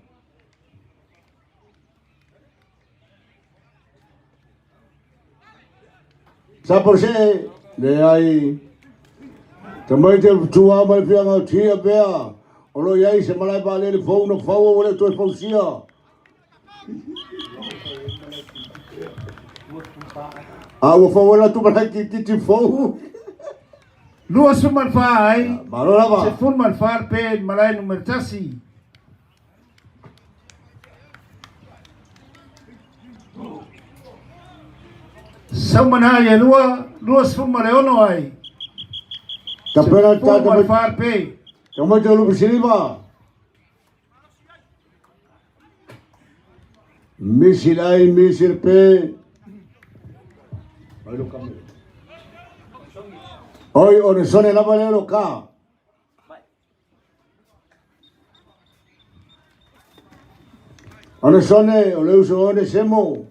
Sa por se, le ai. Ta mai te tua ma le fianga o ti a vea. O lo iai se malae pa le fou na fau o le toe fausia. A ua fau ela tu malae ki titi fou. 24 ai. Malo lava. 14 pe malae numera 1. Sau mana ia lua, 26 ai. Tapena tata mai. 14 pe. Tama te lupu silima. Misil ai, misil pe. Oi, o ne sone lava le ro ka. O ne sone, o le uso o ne semo.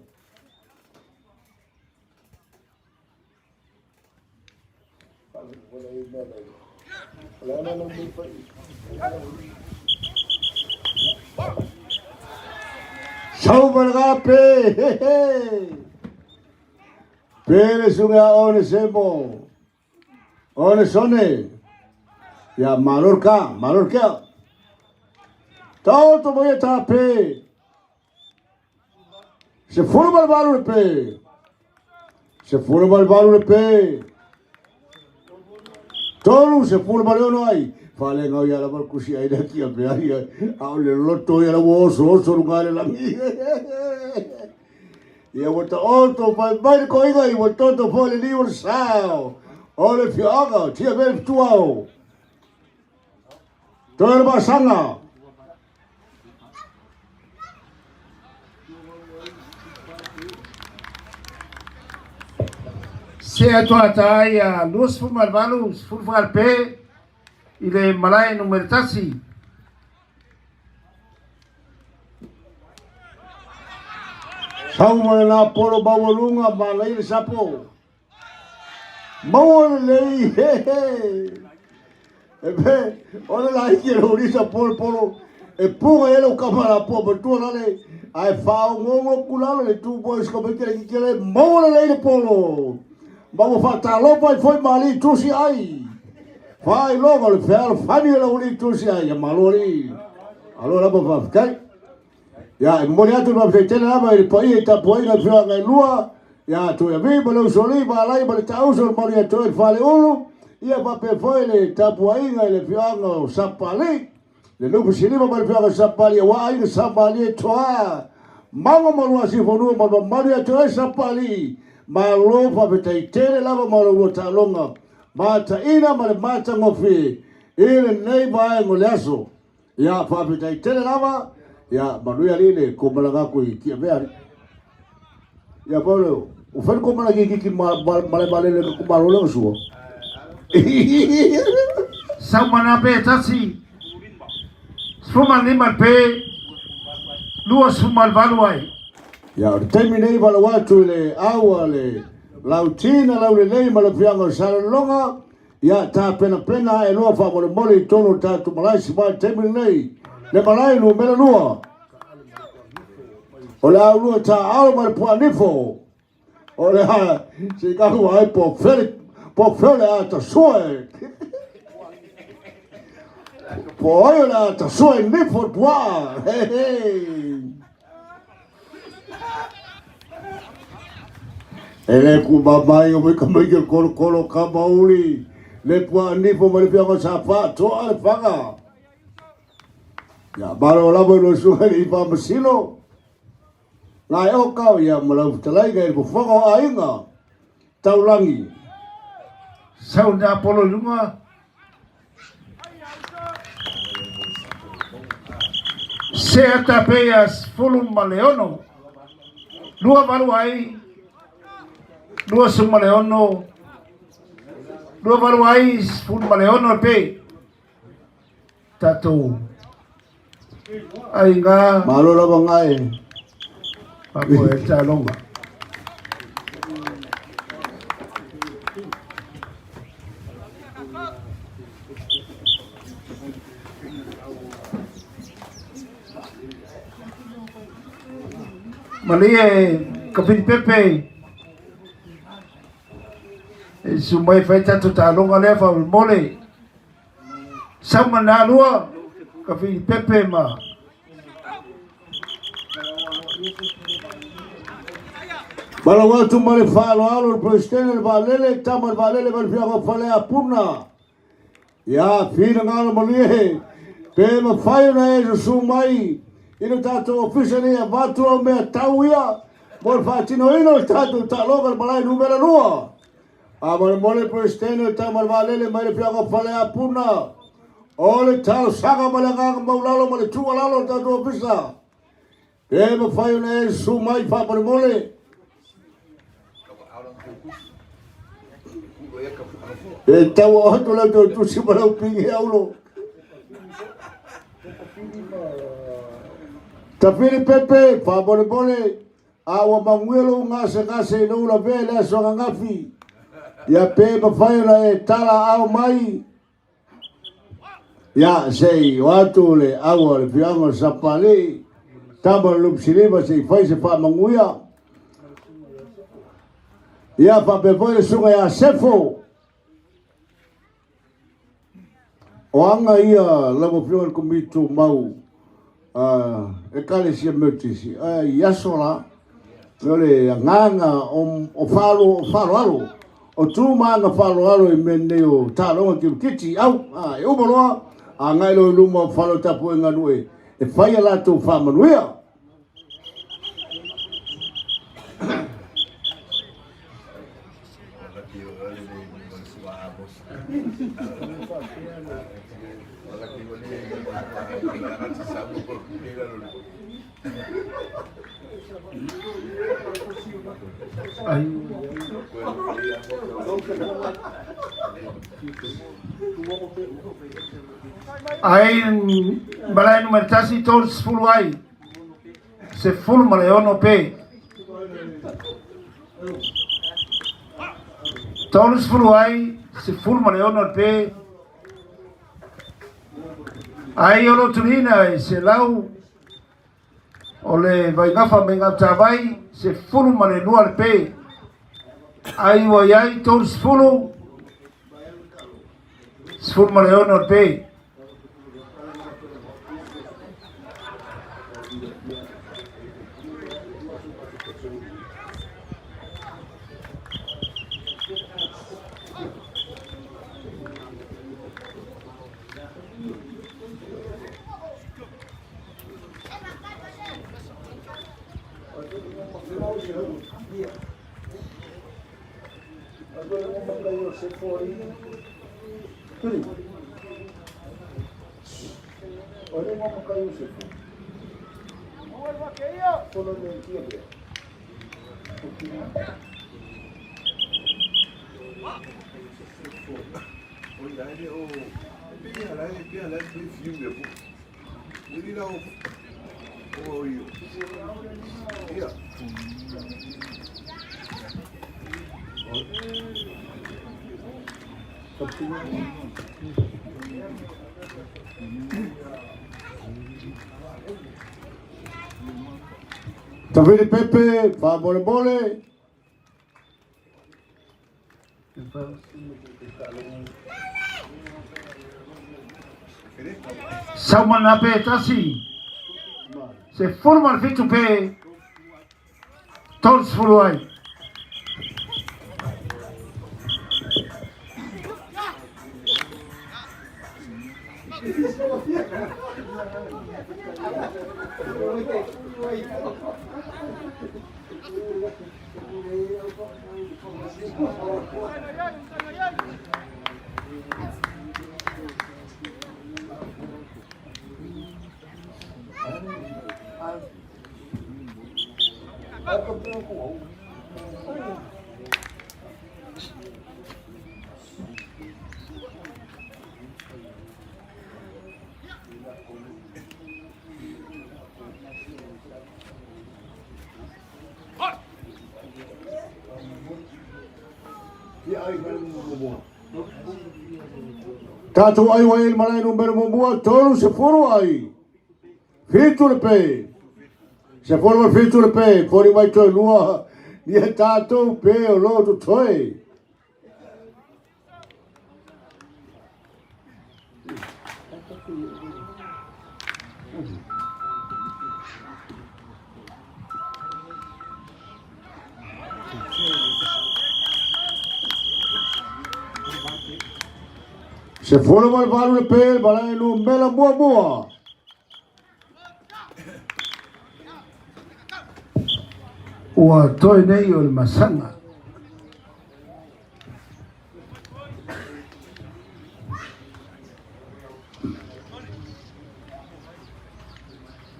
Sau malaga pe, he he. Pe le sunga o ne semo. O ne sone. Ia malor ka, malor kea. Tau to mai ta pe. 18 le pe. 18 le pe. 36 ai. Whalenga o ia lava kusi ai na kia pe ai. A o le loto ia la oso oso runga le langi. Ia ua taoto fai mai le koiga i ua toto foi le liu o le sao o le afioaga o Tiavea le Fetuao. Toe le Vasaga. Se atoata ai a 28 10 fagalepe i le malae numera 1. Sau ma le lapolo maualuga manaia le sapo. Maua lelei he he. E pe, o le laiti e lolisa polo polo, e puga e lau kama la pua matua lale, ae faaogongo ku lalo le tu boys ka mai tele kikele, maua lelei le polo. Maua faatalofa ai foi ma alii tusi ai. Faailoga o le fealofani o lau alii tusi ai, ia malo alii. Alo lava faafetai. Ia, e momoli atu le faafetai tele lava i le paia i tapuaiga i afioaga e lua, ia Tuiavi ma le Usoalii ma Alai ma le Taauso le malu ia te oe le Faleulu, ia faapea foi le tapuaiga i le afioaga o Sapali, le Nufusilima ma le afioaga o Sapali, aua aiga Sapali e toa, Mago ma Luasifanua ma le mamalu ia te oe Sapali, malo faafetai tele lava mo la ulua taaloga mataina ma le matagofie i lenei vaega o le aso. Ia, faafetai tele lava. Ia, manuia alii le komalaga atu i Tiavea alii. Ia, Paulo, o fai le komalaga i kiki ma le valele ka kumalo le sua. Sau mana pe tasi, 15 pe, 28 ai. Ia, o le taimi nei valau atu i le aua le lautina laulelei ma le afioaga o Salelologa, Ia tapenapena ae loa faamolemole i totonu o le tatou malae sima i le taimi lenei. Le malae numera 2. O le aulua taaalo ma le puanifo. O le a se i kahu ai po fele po fele a tasua e. Po ai o le a tasua e nifo puaa. Hey, hey. E le kuma mai o mai ka mai ke kolokolo ka mauli le pua nifo ma le fianga sa fa toa le fanga. Ia malo lava i lo suga i fa masino. Ngai o kau ia ma lau fetalai ga i le fofoga o aiga taulangi. Sau nā polo i lunga. Se ata pe ia 16. 28 ai. 26. 28 ai 16 pe. Tatou aiga. Malo lava ngai. Papo e taloga. Malie ka pepe e su mai fai tatou taloga lea faamolemole. Sau ma nā lua, ka pepe ma Malau atu ma le faaaloalo le Peresetene le Vaalele, tama le Vaalele ma le Fiaga o Faleapuna. Ia, finagalo malie, pe mafai ona e susu mai i le tatou ofisa nei avatu au mea tau ia mo le faatinoina o le tatou taaloga le malae numera 2. Faamolemole Peresetene o tama le Vaalele mai le Fiaga o Faleapuna. O le talosaga ma le agaga maulalo ma le tuualalo o le tatou ofisa. Pe mafai ona e susu mai faamolemole. E tau atu lau tau tusi ma lau pingi aulo. Tafili pepe, faamolemole, a ua manuia lou gasegase i lou lavea i le aso ananafi. Ia pe mafai ona e tala ao mai. Ia, se i o atu le aua o le afioaga o Sapalii, tama o le Lupusiliva se i fai se faamanuia. Ia, faapea foi le susuga ia Sefo. O aga ia lau afioga i le Komiti Tumau Ekalesia Metotisi i aso la, o le agaga o faaaloalo, o tu ma aga faaaloalo i mea nei o taaloga kirikiti, au, e uma loa, agai loa i luma o fale o tapuaiga nuu e fai a latou faamanuia. Ai malae numera tasi 30 ai. 16 pe. 30 ai, 16 pe. Ai o lo tulina e se lau o le vaigafa me gautavai 12 le pe. Ai ua iai 30 16 le pe. Tafili Pepe, faamolemole. Saumana pe tasi. 17 pe. 30 ai. Tatou ai ua i le malae numera muamua, 30 ai. 7 le pe. 17 le pe. Foli mai toe lua. Ia tatou pe o lo totoe. 18 le pe, malae numera muamua. Ua toe nei o le masaga.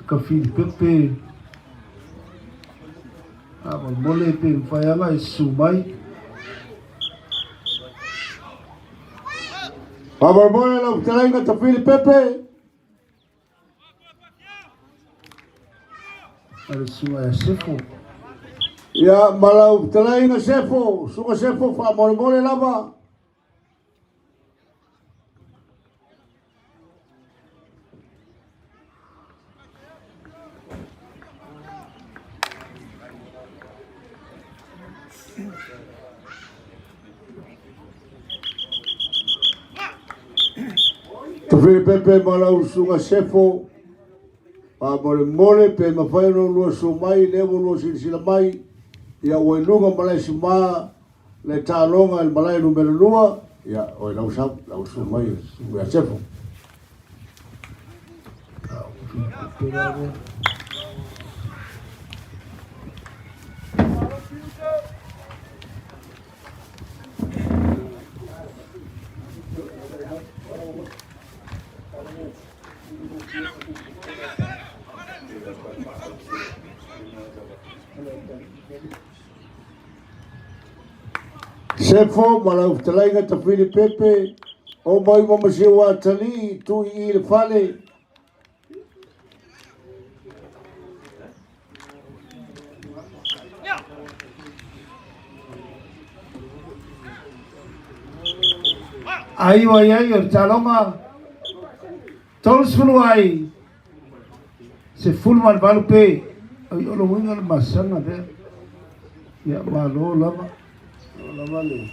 Ka Filipepe faamolemole pe mafai ala e susu mai. Faamolemole lau fetalaiga Tafili Pepe. A le susuga ia Sefo. Ia ma lau fetalaiga Sefo, susuga Sefo faamolemole lava. Tafili Pepe ma lau susuga Sefo, faamolemole pe mafai ona lua susu mai, lea ua lua silasila mai, ia ua i luga malae sima le taaloga i le malae numera 2, ia oi lau sau, lau susu mai ia Sefo. Sefo ma lau fetalaiga Tafili Pepe, o mai ma Masiu Atalii, tu i i le fale. Ai ua i ai o le taloga 30 ai 18 pe. Ai o le uiga le masaga lea. Ia malo lava. Malo lava le.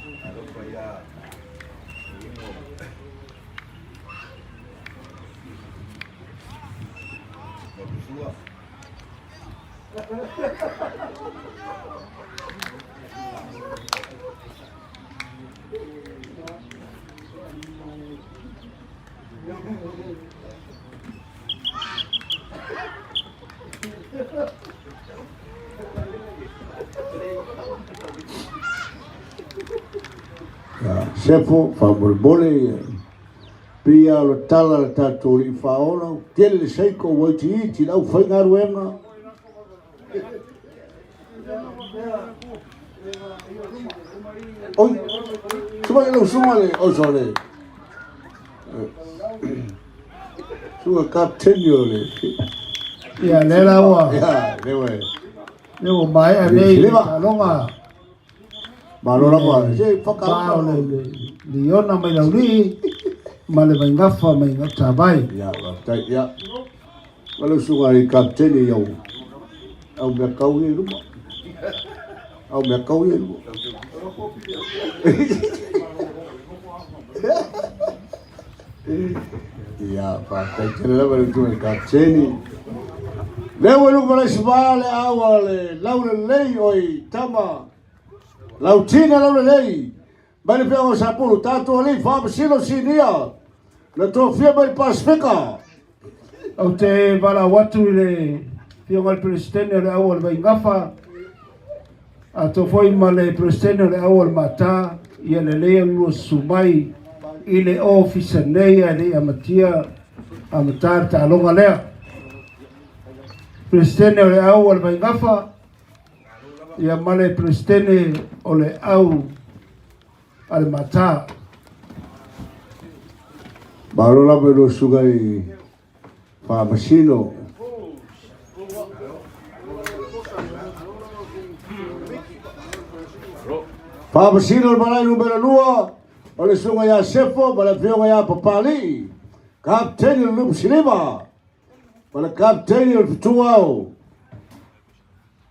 Sefo, faamolemole ia. Pia o le tala le tatou alii faaola, tele le seiko ua itiiti le aufaigaluega. Oi, suba lau suga le, oi sole. Suga kapteni o le. Ia, lea la ua. Ia, lea ua. Lea ua maea nei le taaloga. Malo lava, se whaka. Ba o le Liona mai Laulii ma le Vaingafa mai Gautavai. Ia, faafetai, ia. Ma le usuga i kapteni i au, au mea kau ia i luma. Au mea kau ia i luma. Ia, faafetai tele lava i le usuga i kapteni. Lea ua i luma le sima le au a le laulelei oi tama. Lautina laulelei. Mai le Afioga o Sapulu, tatou alii faamasino sinia na tofia mai le Pasefika. Ou te valaau atu i le Afioga i le Peresetene o le Au o le Vaingafa, atoa foi ma le Peresetene o le Au o le Mata, ia lelei ona lua susu mai i le ofisa nei ae le i amatia amata le taaloga lea. Peresetene o le Au o le Vaingafa, ia ma le Peresetene o le Au a le Mata. Malo lava i lou susuga i Faamasino. Faamasino le malae numera 2 o le susuga ia Sefo ma le afioga ia Papalii, kapteni o le Lupe Siliva ma le kapteni o le Fetuao.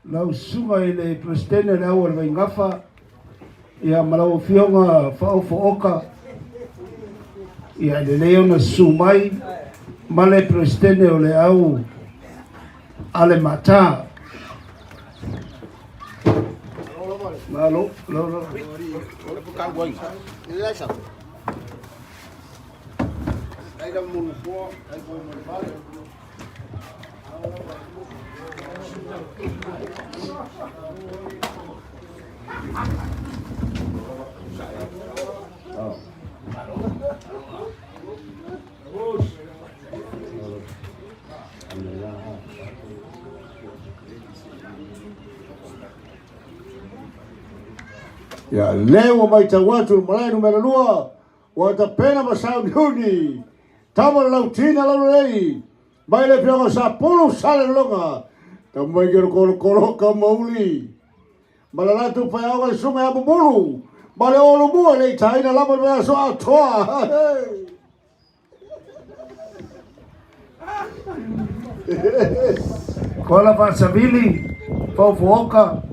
Lau susuga i le Peresetene o le Au o le Vaingafa, ia ma lau Afioga Faaofo Oka, ia e lelei ona susu mai ma le Peresetene o le Au a le Mata. Malo, lo, lo. Ia, lea ua matau atu le malae numera 2, ua tapena ma sauniuni, tama le lautina laulelei, mai le afioga o Sapulu Salelologa, tama i ke kolokolo ka mauli. Ma le latou faiaoga le susuga ia Mumulu, ma le Olomua e le i taina lava le vaiaso atoa. Kola faasavili, faofooka,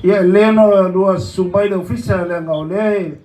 ia e le ona lua susu mai le ofisa leaga o lea e